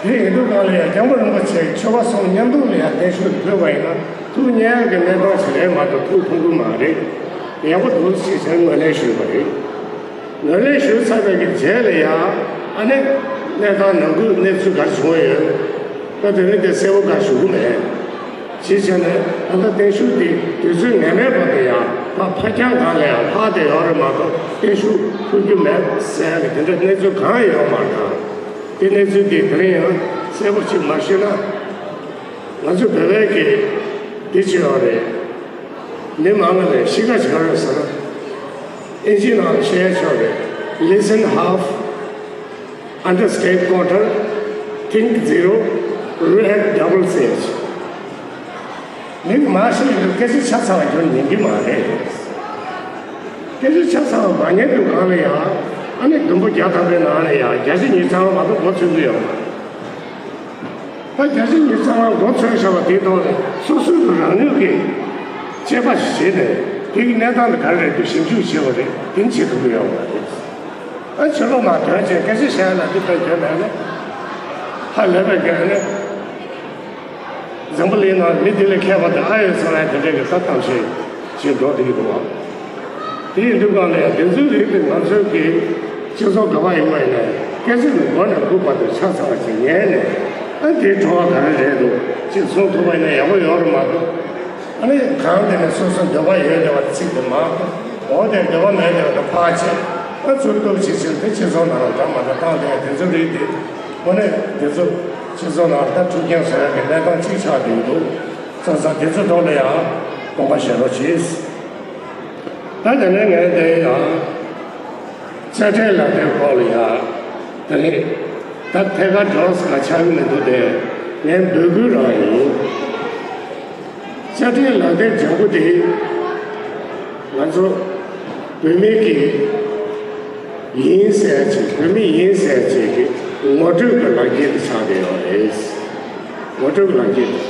དེ་ཡིན་དུས་གང་ལ་ཡང་སྐྱབས་མགོན་རིན་པོ་ཆེ་ཆོལ་ཁ་གསུམ་མཉམ་དུ་ལ་ཡང་བརྟན་བཞུགས་ཕུལ་བ་ཡིན་ན་ཐུགས་མཉེས་ཀྱི་གནས་སྟངས་ཤིག་རེད་མ་གཏོགས་ཐུགས་ཕམ་གི་མ་རེད། ཡག་པོ་འདུག་ཅེས་ཟེར་ངོས་ལེན་ཞུས་པ་རེད། ངོས་ལེན་ཞུས་ཚར་བའི་གི་རྗེས་ལ་ཡང་ཨ་ནི་གནས་སྟངས་ནང་ཁུལ་གནས་ཚུལ་ག་རེ་བྱུང་ཡོད། ད་དེ་རིང་དེ་གསལ་པོ་ག་ཞུ་གི་མེད། ཅེས་བྱས་ནས་ད་ལྟ་བརྟན་བཞུགས་དེ་དུས་ཚོད་ངེས་མེད་བར་དུ་ཡང་ཕར་ཕར་འགྱངས་གང་ལ་ཡང་ལྷག་བསྡད་ཡོད་རེད་མ་གཏོགས་བརྟན་བཞུགས་ཕུལ་རྒྱུ་མེད་ཟེར་ཡ་གི་དེ་འདྲ་གནས་ཚུལ་གང་ཡང་ཡོད་མ་རེད། དེ་གནས་ཚུལ་དེ་དེ་རིང་ཡང་གསལ་པོ་ཅིག་མ་ཤེས་ན། ང་ཚོ་བོད་པའི་གི་འདི་ཅི་ཡོད་རེད། མི་མང་ལ་གཤིས་ཀ་ཅི་ཡོད་རེད་ཟེར་ན། ཨིན་ཇི་ནང་ལ་བཤད་ཆོག་རེད། Listen half, understand quarter, think zero, react double ཟེར། མི་མང་ཤོས་ཡིན་དུས་སྐད་ཆ་ཆ་ཚང་བ་རྒྱུན་ཉན་གི་མ་རེད། སྐད་ཆ་ཆ་ཚང་བ་མ་ཉན་དུས་གང་ལ་ཡང་ཨ་ནི་བདུན་པོ་བརྒྱ་ཐམ་པའི་ནང་ལ་ཡང་བརྒྱ་ཆ་ཉི་ཤུ་རྩ་ལྔ་མ་གཏོགས་མགོ་ཚོད་ཀྱི་ཡོད་མ་རེད། ད་བརྒྱ་ཆ་ཉི་ཤུ་རྩ་ལྔ་མགོ་ཚོད་བཞག་པ་དེའི་ཐོག་ནས་སོ་སོའི་གི་རང་ནུས་ཀྱིས་དཔྱད་པ་ཞིག་བྱས་ནས་དེ་གི་གནས་སྟངས་དེ་ག་རེ་རེད་འདུག་ཞིབ་འཇུག་བྱེད་པ་རེད། དེ་བྱེད་ཐུབ་ཀྱི་ཡོད་མ་རེད། ཨ་ཕྱི་ལོགས་ནང་དོན་བྱས་སྐད་ཆ་བཤད་ཡ་ལ་འདི་ལྟར་འགྱོད་མེད་ནས་ཧ་ལས་པའི་སྒང་ནས། འཛམ་བུ་གླིང་ནང་མི་དེ་ལས་མཁས་པ་དེ་ཨ་ཡོད་ཚོར་བའི་དེ་འདྲའི་གི་ལྟ་སྟངས་ཤིག་ཞིག་འགྲོ་བསྡད་ཀྱི་འདུག་བ། དེ་ཡིན་དུས་གང་ལ་ཡང་དེ་ཚོའི་རིགས་དེ་ང་ཚོའི་གི་སྤྱི་ཚོགས་འགྲོ་བ་ཡིན་པ་ཡིན་ན་སྐད་ཆ་ནི་མགོ་ནས་མགུ་བར་དུ་ཆ་ཚང་བ་ཞིག་ཉན་ནས་ཨ་དེའི་བྲོ་བ་ག་རེ་རེད་འདུག་ཅེས་གསུང་ཐུབ་པ་ཡིན་ན་ཡག་པོ་ཡོད་རེད་མ་གཏོགས། ཨ་ནི་གང་དེ་ནས་སོ་སོ་འདོད་པ་ཡོད་བསྡད་པ་ཚིག་དེ་མ་གཏོགས་འོ་དེ་འདོད་པ་མེད་བསྡད་པ་དེ་ཕར་ཆེ་ཨ་ཚུར་གཏུབ་བྱེད་ཕྱིར་དེ་སྤྱི་ཚོགས་ནང་ལ་འདྲ་མ་འདྲ་བཏང་བསྡད་དེ་ཚོའི་རིགས་དེ་དངོས་གནས་དེ་ཚོ། སྤྱི་ཚོགས་ནང་ལྟ་འཁྲུག་རྐྱེན་བཟོ་ཡག་གི་གནས་སྟངས་གཅིག་ཆགས་བསྡད་འདུག་ཙང་ཙང་དེ་ཚོ་ཐོག་ལ་ཡང་དགོངས་པ་བཞེས་རོགས་གྱིས། ད་དེ་ནས་ངས་དེ་ཡང་དཔྱ་ཁྲལ་ལག་དེབ་སྐོར་ལ་ཡང་དེ་རིང་ད་ཐད་ཀར་འགྲོ་ས་ག་ཆགས་ཀྱི་མི་འདུག་དེ་ངས་འབོད་སྐུལ་རང་ཡིན། དཔྱ་ཁྲལ་ལག་དེབ་ལྗང་གུ་དེ་ང་ཚོ་བོད་མི་གི་ཡིན་ཟེར་ཅིག་བོད་མི་ཡིན་ཟེར་ཅིག་གི་ངོ་སྤྲོད་ཀྱི་ལག་འཁྱེར་དེ་ཆགས་བསྡད་ཡོད་རེད། ངོ་སྤྲོད་ཀྱི་ལག་འཁྱེར་དེ།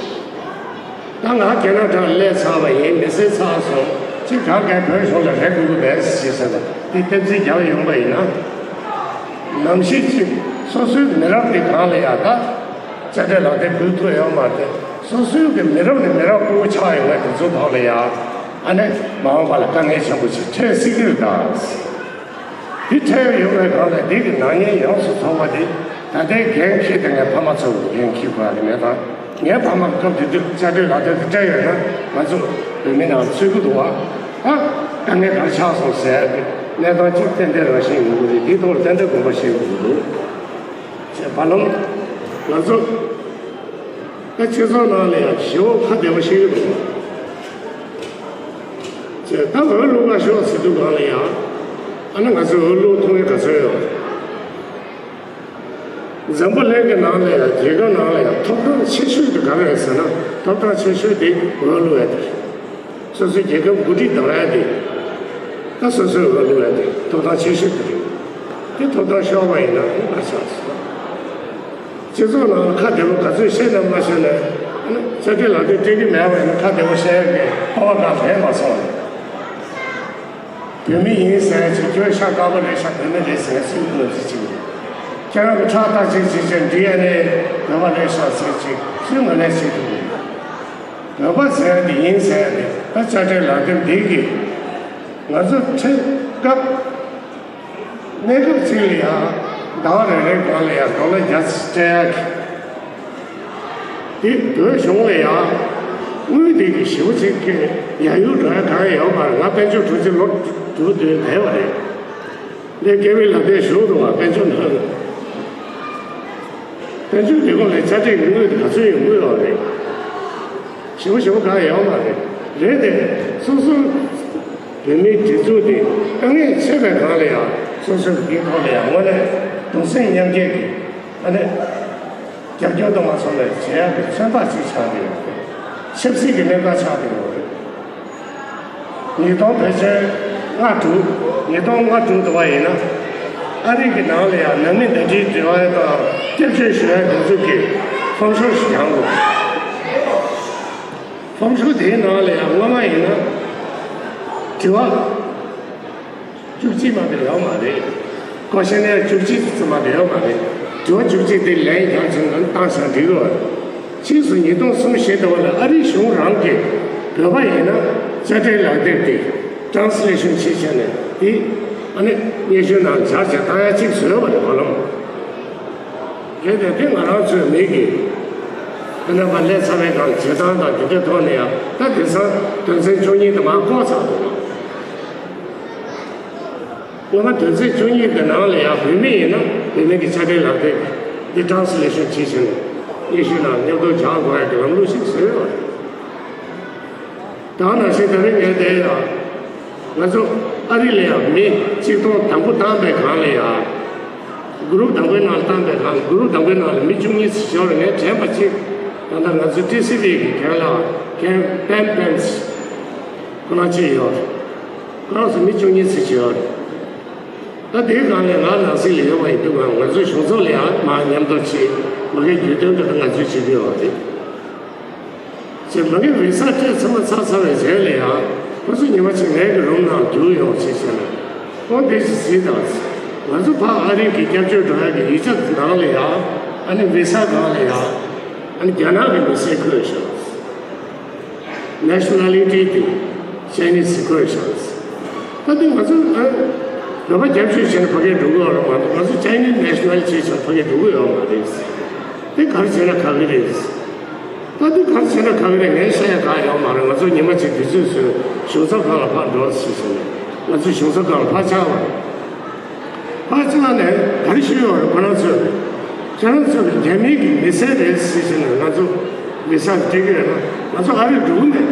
ད་ང་ཁེ་ན་ཌ་ལ་སླེབས་ཚར་བ་ཡིན་མི་ཟེར་ཚར་སོང་ཅིག་ག་གའི་བོད་གཞུང་ལ་རེ་དགོས་ཀྱི་རེད་ཞེས་ཟེར་ན་དེ་བསྟན་འཛིན་རྒྱལ་ཡོང་པ་ཡིན་ན། ནམ་ཞིག་ཅིག་སོ་སོའི་མི་རབས་དེ་གང་ལ་ཡང་ད་དཔྱ་ཁྲལ་ལག་དེབ་ཕུལ་ཐུབ་ཡོད་མ་རེད། སོ་སོའི་གི་མི་རབས་ནས་མི་རབས་སྐུ་ཆགས་ཡོང་བའི་དེ་ཚོ་ཐོག་ལ་ཡང་ཨ་ནི་མ་འོངས་པ་ལ་དཀའ་ངལ་ཆེན་པོ་ཞིག་འཕྲད་སྲིད་ཀྱི་རེད་ད། དེ་འཕྲད་ཡོང་བའི་སྒང་ལ་འདི་གི་ནག་ཉེས་ཡོངས་སུ་རྫོགས་པ་དེ་ད་ལྟའི་འགན་འཁྱེར་དེ་ངའི་ཕ་མ་ཚོ་གི་འགན་འཁྱེར་དགོས་ཡ་གི་མེད་དང་། ངའི་ཕ་མ་སྐབས་དེ་དུས་དཔྱ་ཁྲལ་ལག་དེབ་དེ་སྤྲད་ཡོད་ན་ང་ཚོ་བོད་མི་ནང་ཚུད་ཀྱི་འདུག་བ། ད་དཀའ་ངལ་ག་རེ་ཆགས་སོང་ཟེར་ཡ་གི་གནས་སྟངས་གཅིག་ཏན་ཏན་རང་བཞིན་ཡོང་གི་རེད། དེའི་ཐོག་ལ་ཏན་ཏན་དགོངས་པ་བཞེས་དགོས་ཀྱི་འདུག་ཅེས་བར་ལམ་ང་ཚོ་ད་སྤྱི་ཚོགས་ནང་ལ་ཡང་ཞེ་པོ་ཁ་བདེ་པོ་བཤད་ཀྱི་འདུག་ཅེས་ད་འོས་བླུག་ག་ཤོག་ཟེར་དུས་སྒང་ལ་ཡང་ཨ་ནི་ང་ཚོས་འོས་བླུག་ཐུབ་མཁན་ག་ཚོད་ཡོད། འཛམ་བུ་གླིང་གི་ནང་ལ་ཡང་རྒྱལ་ཁབ་ནང་ལ་ཡང་ཐོབ་ཐང་ཆེ་ཤོས་དེ་ག་རེ་རེད་ཟེར་ན། ཐོབ་ཐང་ཆེ་ཤོས་དེ་འོས་བླུག་ཡ་དེ་རེད། སོ་སོའི་རྒྱལ་ཁབ་འགོ་ཁྲིད་བདམས་ཡ་དེ་ད་སོ་སོའི་འོས་བླུག་ཡ་དེ་ཐོབ་ཐང་ཆེ་ཤོས་དེ་རེད། དེ་ཐོབ་ཐང་ཤོར་བ་ཡིན་ན་དེ་ཕར་ཆགས་སོང་། སྤྱི་ཚོགས་ནང་ལ་ཁ་བདེ་པོ་ག་ཚོད་བཤད་ན་མ་བཤད་ན་ཨ་ནི་དཔྱ་ཁྲལ་ལག་དེབ་སྤྲད་ཀྱི་མེད་པ་ཡིན་ན་ཁ་བདེ་པོ་བཤད་ཡ་གི་སྤོབས་པ་གང་ལས་མ་སོང་། བོད་མི་ཡིན་ཟེར་ཅིག་ཁྱོད་ཤ་དཀར་པོ་རེད་ཤག་བོད་མི་རེད་ཟེར་སུས་གནོད་འཚེ་བྱེད་ཀྱི་ཡོད། ཁྱེད་རང་གི་ཁྲག་ལྟ་ཅིག་བྱེད་ཅིག་ཌི་ཨེན་ཨེ་བོད་པ་རེད་ཤག་ཟེར་ཅིག་སུས་ངོས་ལེན་བྱེད་ཐུབ་ཀྱི་ཡོད། བོད་པ་ཟེར་འདི་ཡིན་ཟེར་འདི་ད་དཔྱ་ཁྲལ་ལག་དེབ་འདི་གིས་ང་ཚོ་ཁྲིད་སྐབས་གནས་སྐབས་ཅིག་ལ་ཡང་ཟླ་བ་རེ་རེའི་སྒང་ལ་ཡང་ཌོ་ལར་བརྒྱ་ཙམ་སྤྲད་ཡག་གི། དེ་བོད་གཞུང་ལ་ཡང་དངུལ་དེ་གི་ཞེ་པོ་ཅིག་གི་ཡར་ཡུག་འགྲོ་ཡ་གང་ཡང་ཡོད་མ་རེད། ང་དཔལ་འབྱོར་དྲུང་ཆེ་ལོ་དྲུག་བདུན་བསྡད་པ་རེད། འདི་སྐལ་བའི་ལག་དེབ་ཞུ་འདུག་བ་དཔལ་འབྱོར་ནང་། དཔལ་འབྱོར་ལས་ཁུངས་ལ་དཔྱ་ཁྲལ་གྱི་དངུལ་དེ་ག་ཚོད་ཡོད་དངུལ་ཡོད་རེད། ཞེ་པོ་ཞེ་པོ་གང་ཡང་ཡོད་མ་རེད། རེད་དེ་སོ་སོ་བོད་མིའི་སྒྲིག་འཛུགས་དེ་དཀའ་ངལ་ཆེ་བའི་སྒང་ལ་ཡང་སོ་སོའི་སྒྲིག་ཁོངས་ལ་ཡང་དངོས་གནས་གདུང་སེམས་མཉམ་སྐྱེད་ཀྱི་ཨ་ནི། རྒྱབ་སྐྱོར་དང་མ་སོང་བའི་བྱེད་ཡག་གི་མཚོན་རྟགས་ཅིག་ཆགས་ཀྱི་ཡོད་རེད། ཆབ་སྲིད་ཀྱི་གནད་འགག་ཆགས་བསྡད་ཡོད་རེད། ཉིས་སྟོང་ཕལ་ཆེར་ལྔ་དྲུག་ཉིས་སྟོང་ལྔ་དྲུག་དུ་བ་ཡིན་ན། ཨ་རི་གི་ནང་ལ་ཡང་ནང་མི་ཟླ་སྒྲིལ་འབྲེལ་བ་དང་སྐྱབས་བཅོལ་ཞུ་ཡ་དེ་ཚོ་གི་ཕོམ་ཤོག་ཞིག་ཀྱང་འདུག་ཕོམ་ཤོག་དེའི་ནང་ལ་ཡང་སྔོན་མ་ཡིན་ན་དྲི་བ་བཅུ་གཅིག་མ་གཏོགས་ཡོད་མ་རེད། ཀོ་ཤེ་ནེར་བཅུ་གཅིག་ཙམ་མ་གཏོགས་ཡོད་མ་རེད། དྲི་བ་བཅུ་གཅིག་དེ་ལན་ཡང་ཅིག་ནང་བཏང་ཤག་འགྲིག་གི་རེད། ཕྱིས་སུ་ཉིས་སྟོང་གསུམ་བཞི་དུ་བ་ལ་ཨ་རིའི་གཞུང་རང་གིས་བོད་པ་ཡིན་ན་དཔྱ་ཁྲལ་ལག་དེབ་དེ་ཊ་རན་སི་ལེ་ཤན་བྱེད་བྱས་ནས་དེ་ཨ་ནི་སྙན་ཞུ་ནང་སྦྱར་བྱས་བཏང་ཡ་གཅིག་བཟོས་པ་རེད། གོ་ལོང་། རེད་དེ་དེ་ང་རང་ཚོའི་མི་གི་ཨ་ནི་མ་ལས་ཚ་བའི་སྒང་བྱེད་སྟངས་དང་དེ་འདྲའི་ཐོག་ནས་ཡང་ད་དེང་སང་དོན་ཚན་བཅུ་གཉིས་དེ་མར་བཀོག་ཚར་འདུག་སྔོན་མ་དོན་ཚན་བཅུ་གཉིས་ཀྱི་ནང་ལ་ཡང་བོད་མི་ཡིན་ན་བོད་མི་གི་དཔྱ་ཁྲལ་ལག་དེབ་འདི་ཊ་རན་སི་ལེ་ཤན་བྱེད་བཞིན་སྙན་ཞུ་ནང་མཉམ་དུ་སྦྱང་དགོས་ཡ་གི་ལམ་ལུགས་ཤིག་བཟོས་ཡོད་རེད། ད་ནང་བཞིན་ད་རིང་ངས་དེ་ཡང་ང་ཚོ་ཨ་རི་ལ་ཡང་མི་གཅིག་སྟོང་དང་པོ་བཏང་པའི་སྒང་ལ་ཡང་གུ་རུབ་དང་པོའི་ནང་ལ་བཏང་པའི་སྒང་ལ་གུ་རུབ་དང་པོའི་ནང་ལ་མི་བཅུ་གཉིས་ཙམ་ཤོར་རེད། ངས་དྲན་པ་གཅིག་ད་ལྟ་ང་ཚོ་ཊི་སི་ཝི་གི་རྒན་ལགས་རྒན་པེན་པེན་སི་ཁོ་རང་གཅིག་ཡོད་རེད། ཁོ་རང་ཚོ་མི་བཅུ་གཉིས་ཙམ་ཅིག་ཡོད་རེད། ད་དེའི་སྒང་ནས་ང་ནང་སྲིད་ལ་ཡོད་པ་ཡིན་དུས་ང་ང་ཚོའི་གཞུང་ཚབ་ལ་ཡང་མར་མཉམ་དུ་བྱེད་མ་གིའི་རྒྱུ་དོན་དེ་ང་ཚོས་བྱེད་ཀྱི་ཡོད་རེད། ཅེས་མ་གིའི་བི་ས་སྤྲད་ཚང་མ་ཚར་ཚར་བའི་རྗེས་ལ་ཡང་ཁོ་ཚོ་ཉི་མ་གཅིག་ངའི་གི་རུམ་ནང་རྒྱུགས་ཡོང་ཅེས་བྱས་ནས་ཁོང་དེ་ཞིག་གཟིགས་དང་། ང་ཚོ་ཕར་ཨ་རི་གི་སྐྱབས་བཅོལ་འགྲོ་ཡ་གི་ཡིག་ཆ་ནང་ལ་ཡང་ཨ་ནི་བི་ས་སྒང་ལ་ཡང་ཨ་ནི་རྒྱ་ནག་གི་མི་སེར་བཀོད་ཤག Nationality དེ་Chinese Citizen། ད་དེ་ང་ཚོ་ཨ་བོད་པ་རྒྱབ་སྐྱོར་བྱས་ནས་ཕ་གིར་འགྲོ་གི་ཡོད་རེད་མ་གཏོགས་ང་ཚོ་Chinese national བྱས་བྱས་ཕ་གིར་འགྲོ་གི་ཡོད་མ་རེད། དེ་ག་རེ་བྱས་ན་ག་གི་རེད། ད་དེ་ག་རེ་བྱས་ན་ག་གི་རེད། ངས་བཤད་ཡ་གང་ཡོད་མ་རེད། ང་ཚོ་ཉི་མ་གཅིག་དུས་ཚོད་བཟོས་གཞུང་ཚབ་ཁང་ལ་ཕར་འགྲོ་ཟེར་ཟེར་ནས་ང་ཚོ་གཞུང་ཚབ་ཁང་ལ་ཕར་བཅར་བ་རེད། ཕར་བཅར་ནས་ག་རེ་ཞུས་ཡོད་རེད། ཁོ་རང་ཚོས་ཁྱེད་རང་ཚོ་གི་རྒྱ་མི་གི་མི་སེར་རེད་ཟེར་བྱས་ནས་ང་ཚོ་བི་ས་སྤྲད་ཀྱི་ཡོད་ན་ང་ཚོ་ཨ་རིར་འགྲོ་གི་མེད།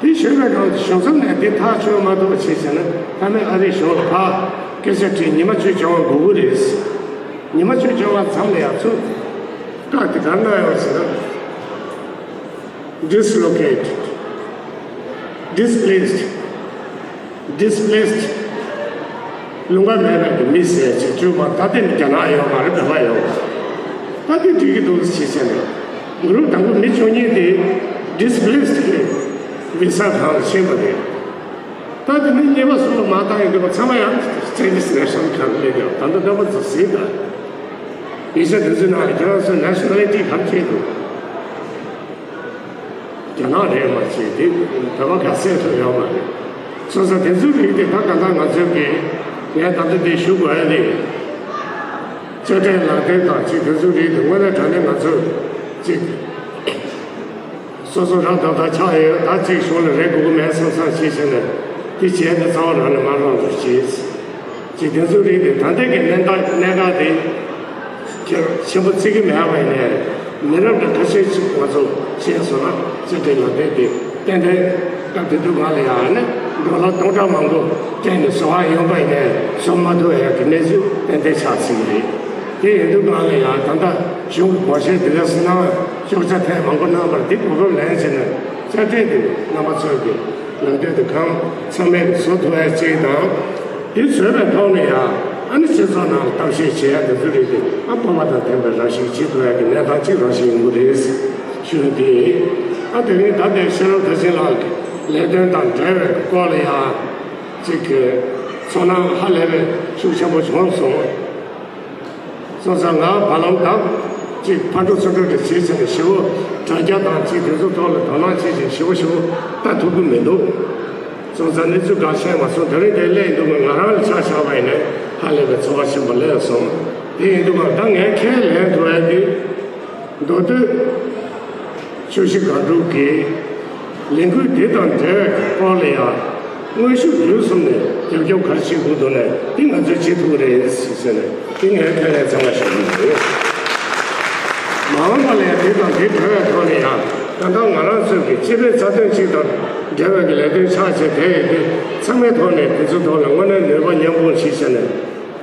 དེ་ཞུས་པའི་སྒང་དུ་གཞུང་ཚབ་ནས་འདི་ཐག་ཆོད་མ་ཐུབ་པ་བྱས་བྱས་ན་ཕ་མའི་ཨ་རིའི་གཞུང་ལ་ཕར་སྐད་ཆ་དྲིས། ཉི་མ་བཅུ་བཅོ་ལྔ་འགོར་གི་རེད། ཉི་མ་བཅུ་བཅོ་ལྔ་མཚམས་ལ་ཡང་ཚུར་བཀག་དེ་ག་རེ་གནང་ཡོད་ཟེར་ན། Dislocated, displaced, displaced། ལུང་པ་མེད་པའི་གི་མི་ཟེར་ཅིག་བཅུག་པ་ད་ལྟ་ནི་རྒྱ་ནག་ཡོད་མ་རེད། བོད་པ་ཡོད། ད་དེ་འགྲིག་གི་འདུག་ཟེར་བྱས་ནས་གུ་རུབ་དང་པོ་མི་བཅུ་གཉིས་དེ་displaced གི་བི་ས་ཁང་ལ་ཕྱིན་པ་རེད། ད་དེ་ནི་གཉིས་པ་གསུམ་པ་མ་བཏང་ཡོང་དུས་ཚང་མ་ཡང་Chinese national གང་ལས་ཀྱང་ད་ལྟ་འདྲ་པོ་ཚོ་ཟེར་ད། ཡིག་ཆ་དེ་ཚོའི་ནང་ལ་ཁྱེད་རང་ཚོའི་nationality ག་རེ་བྱས་འདུག་རྒྱ་ནག་རེད་མ་བྱས་དེ་བོད་པ་ག་ཚད་ཐུབ་ཡོད་མ་རེད། སོང་ཙང་དེ་ཚོའི་རིགས་དེ་ད་ག་ད་ང་ཚོའི་གི་ངས་ད་ལྟ་དེ་ཞུ་དགོས་ཡ་དེ་དཔྱ་ཁྲལ་ལག་དེབ་དང་ཅིག་དེ་ཚོའི་རིགས་དེ་དངོས་གནས་དྲང་གནས་ང་ཚོས་ཅིག་སོ་སོ་རང་ད་ལྟ་ཆགས་ཡོད། ད་ཅིག་གཞུང་ལ་རེ་དགོས་ཀྱི་མེད་བསམ་བསམ་ཞིག་བྱས་ནས་དེ་བྱས་ཏེ་རྩ་བ་རང་ནས་མ་རང་དུ་བྱས། ཅིག་དེ་ཚོའི་རིགས་དེ་ད་ལྟའི་གི་གནས་སྟངས་གནད་འགག་དེ་ཆེ་ཆེན་པོ་བརྩི་གི་མེད་པ་ཡིན་ནའི་མི་རབས་འདྲ་ཁ་ཤས་ཅིག་ང་ཚོ་ཤེས་སོང་ན་ཅི་འདྲའི་ལ་དེ་དེ་ཏན་ཏན་སྐབས་དེ་དུས་ང་ལ་ཡང་ནི་ཌོ་ལར་སྟོང་ཕྲག་མང་པོ་སྤྲད་ནས་བཟོ་བ་ཡོང་པ་ཡིན་ནའི་བཟོ་མ་ཐུབ་ཡ་གི་གནས་ཚུལ་ཏན་ཏན་ཆགས་ཚིག་རེད། དེ་ཡིན་དུས་ང་ལ་ཡང་ད་ལྟ་གཞུང་གི་དགོངས་བཞེས་འདི་ག་སུ་ན་ཤོག་ཆ་ཐེངས་མང་པོ་གནང་བར་འདི་གོ་སྐབས་ལེན་བྱས་ནས་དཔྱ་ཁྲལ་དེ་རྣམ་པ་ཚོས་ཀྱི་ལམ་སྟོན་དུ་གང་ཚང་མས་བཟོ་ཐུབ་ཡ་གཅིག་དང་། དེ་བཟོས་པའི་ཐོག་ནས་ཡང་ཨ་ནི་སྤྱི་ཚོགས་ནང་ལ་གཏམ་བཤད་བྱེད་ཡ་དེ་ཚོ་རེད་དེ་ཨ་སྤོབས་པ་དང་ལྡན་པའི་རང་བཞིན་བྱེད་ཐུབ་ཡ་གི་གནས་སྟངས་གཅིག་རང་བཞིན་ཡོང་གི་རེད་ཞུ་ཡ་དེ། ཨ་དེ་རིང་ད་ལྟའི་ཤེས་རབ་མཐར་ཕྱིན་ལགས་ཀྱི་ལས་དོན་དང་འབྲེལ་བའི་སྐོར་ལ་ཡང་ཅིག་གི་ཚོར་སྣང་ཧ་ལས་པའི་ཤུགས་ཆེན་པོ་བྱུང་སོང་། སོང་ཙང་ང་བར་ལམ་དག་ཅིག་ཕར་འགྲོ་ཚུར་འགྲོ་དེ་བྱེད་ཚེ་ནས་ཞེ་པོ་དྲ་རྒྱ་དང་ཅིག་དེ་ཚོ་ཐོག་ལ་དོ་སྣང་བྱེད་ཅིང་ཞེ་པོ་ཞེ་པོ་ལྟ་ཐུབ་ཀྱི་མི་འདུག་སོང་ཙང་གནས་ཚུལ་གང་ཤེས་མ་སོང་། དེ་རིང་དེ་སླེབས་འདུག་གི་ང་རང་ལ་ཆ་བཞག་པ་ཡིན་ནའི་ཧ་ལས་པའི་ཚོར་བ་ཆེན་པོ་སླེབས་སོང་། དེ་ཡིན་དུས་ང་ད་ངས་ཁས་ལེན་ཐུབ་ཡ་དེ། མདོ་སྟོད་ཆུ་བཞི་སྒང་དྲུག་གི་ལས་འགུལ་འདི་དང་འབྲེལ་བའི་སྐོར་ལ་ཡང་དངོས་ཤུགས་བརྒྱུད་གསུམ་ནས་རྒྱབ་སྐྱོར་ག་རེ་བྱེད་དགོས་འདུག་ནས་འདི་ང་ཚོས་བྱེད་ཐུབ་ཀྱི་རེད་ཟེར་ནས་འདི་ངས་ཁས་ལེན་ཚང་མ་ཞུ་གི་ཡོད། མ་འོངས་པ་ལ་ཡང་འདི་དང་འདི་འབྲེལ་བའི་ཐོག་ནས་ཡང་ད་ལྟ་ང་རང་ཚོའི་གི་སྤྱི་པའི་རྩ་དོན་གཅིག་དང་འབྲེལ་བའི་གི་ལས་དོན་ཆགས་བྱས་བསྡད་ཡོད་དུས་ཚང་མའི་ཐོག་ནས་དེ་ཚོའི་ཐོག་ལ་དངོས་གནས་ནུས་པ་མཉམ་སྤུངས་ཞིག་བྱས་ནས་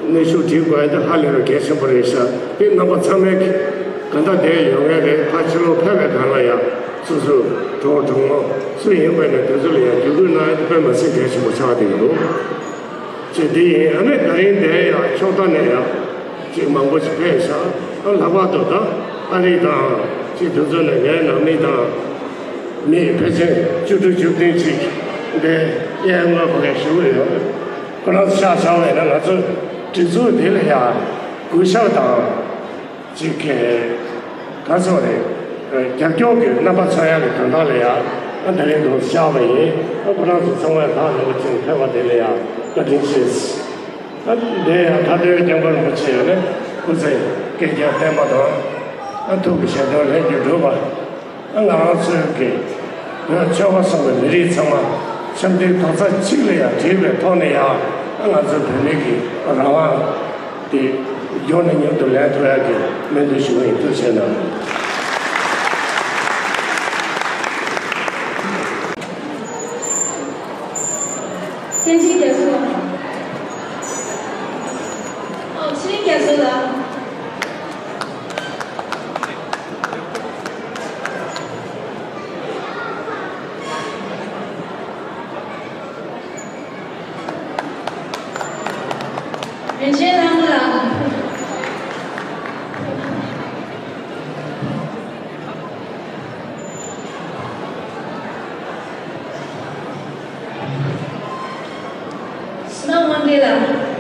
གནོན་ཤུགས་སྒྲིལ་དགོས་ཡ་འདི་ཧ་ལས་པའི་གལ་ཆེན་པོ་རེད་ཤག་དེ་རྣམ་པ་ཚང་མས་གི་ག་འདྲ་བསྡད་ཡོད་ངེས་རེད། ཕར་ཕྱི་ལོགས་ཕེབས་པའི་སྒང་ལ་ཡང་སོ་སོའི་གྲོགས་གྲོགས་མོ་སུ་ཡིན་པ་ནས་དེ་ཚོ་ལ་ཡང་བརྒྱུད་སྐུལ་གནང་ཡ་དེ་དཔེ་མི་སྲིད་གལ་ཆེན་པོ་ཆགས་བསྡད་ཀྱི་འདུག་ཅེས་དེ་ཡིན། ཨ་ནི་ད་རིང་འདིར་ཡང་ཕྱོགས་མཐའ་ནས་ཡང་ཅིག་མང་པོ་ཞིག་ཕེབས་ཤག་ཨ་ལྷག་པར་དུ་ད་ཨ་རི་དང་ཅིག་དེ་ཚོ་ནས་ངའི་ནང་མི་དང་མི་ཕལ་ཆེར་བཅུ་དྲུག་བཅུ་བདུན་ཅིག་འདིར་དབྱེན་དངོས་པོ་གས་ཞུ་གི་ཡོད། ཁོ་རང་ཚོ་ཤག་བཞག་པ་ཡིན་ན་ང་ཚོ་སྒྲིག་འཛུགས་འདི་ལ་ཡང་གུས་ཞབས་དང་། ཅིག་ག་ཚོད་རེད། རྒྱབ་སྐྱོར་གྱི་རྣམ་པ་མཚོན་ཡག་གི་དོན་དག་ལ་ཡང་ཨ་ད་རིང་འདུག་བཞག་པ་ཡིན། ཨ་ཁོ་རང་ཚོ་ཚང་མས་ཐག་རིང་པོ་ཅིག་ཕེབས་པ་དེ་ལ་ཡང་བཀའ་དྲིན་ཆེ། ཨ་འདི་ཡང་མཐའ་དོན་སྐྱབས་མགོན་རིན་པོ་ཆེ་ཡོད་ནས་སྐུ་ཚེ་བསྐལ་བརྒྱར་བརྟན་པ་དང་། ཨ་ཐུགས་ཀྱི་བཞེད་དོན་ལྷུན་གྱིས་འགྲུབ་པ། ང་རང་ཚོའི་གི་བོད་ཆོལ་ཁ་གསུམ་གྱི་མི་རིགས་ཚང་མ་འཆམ་མཐུན་རྡོག་རྩ་གཅིག་ལ་ཡང་སྒྲིལ་བའི་ཐོག་ནས་ཡང་ང་ཚོའི་བོད་མི་གི་རང་དབང་དེ་མགྱོགས་ནས་མྱུར་དུ་ལེན་ཐུབ་ཡག་གི་སྨོན་འདུན་ཞུ་བ་ཡིན། ཐུགས་རྗེ་གནང་། བསྟན་འཛིན་རྒྱ་མཚོ་ལགས། ཨོ་ཚེ་རིང་རྒྱ་མཚོ་ལགས། རིན་ཆེན་ལྷ་མོ་ལགས། བསོད་ནམས་དབང་འདུས་ལགས།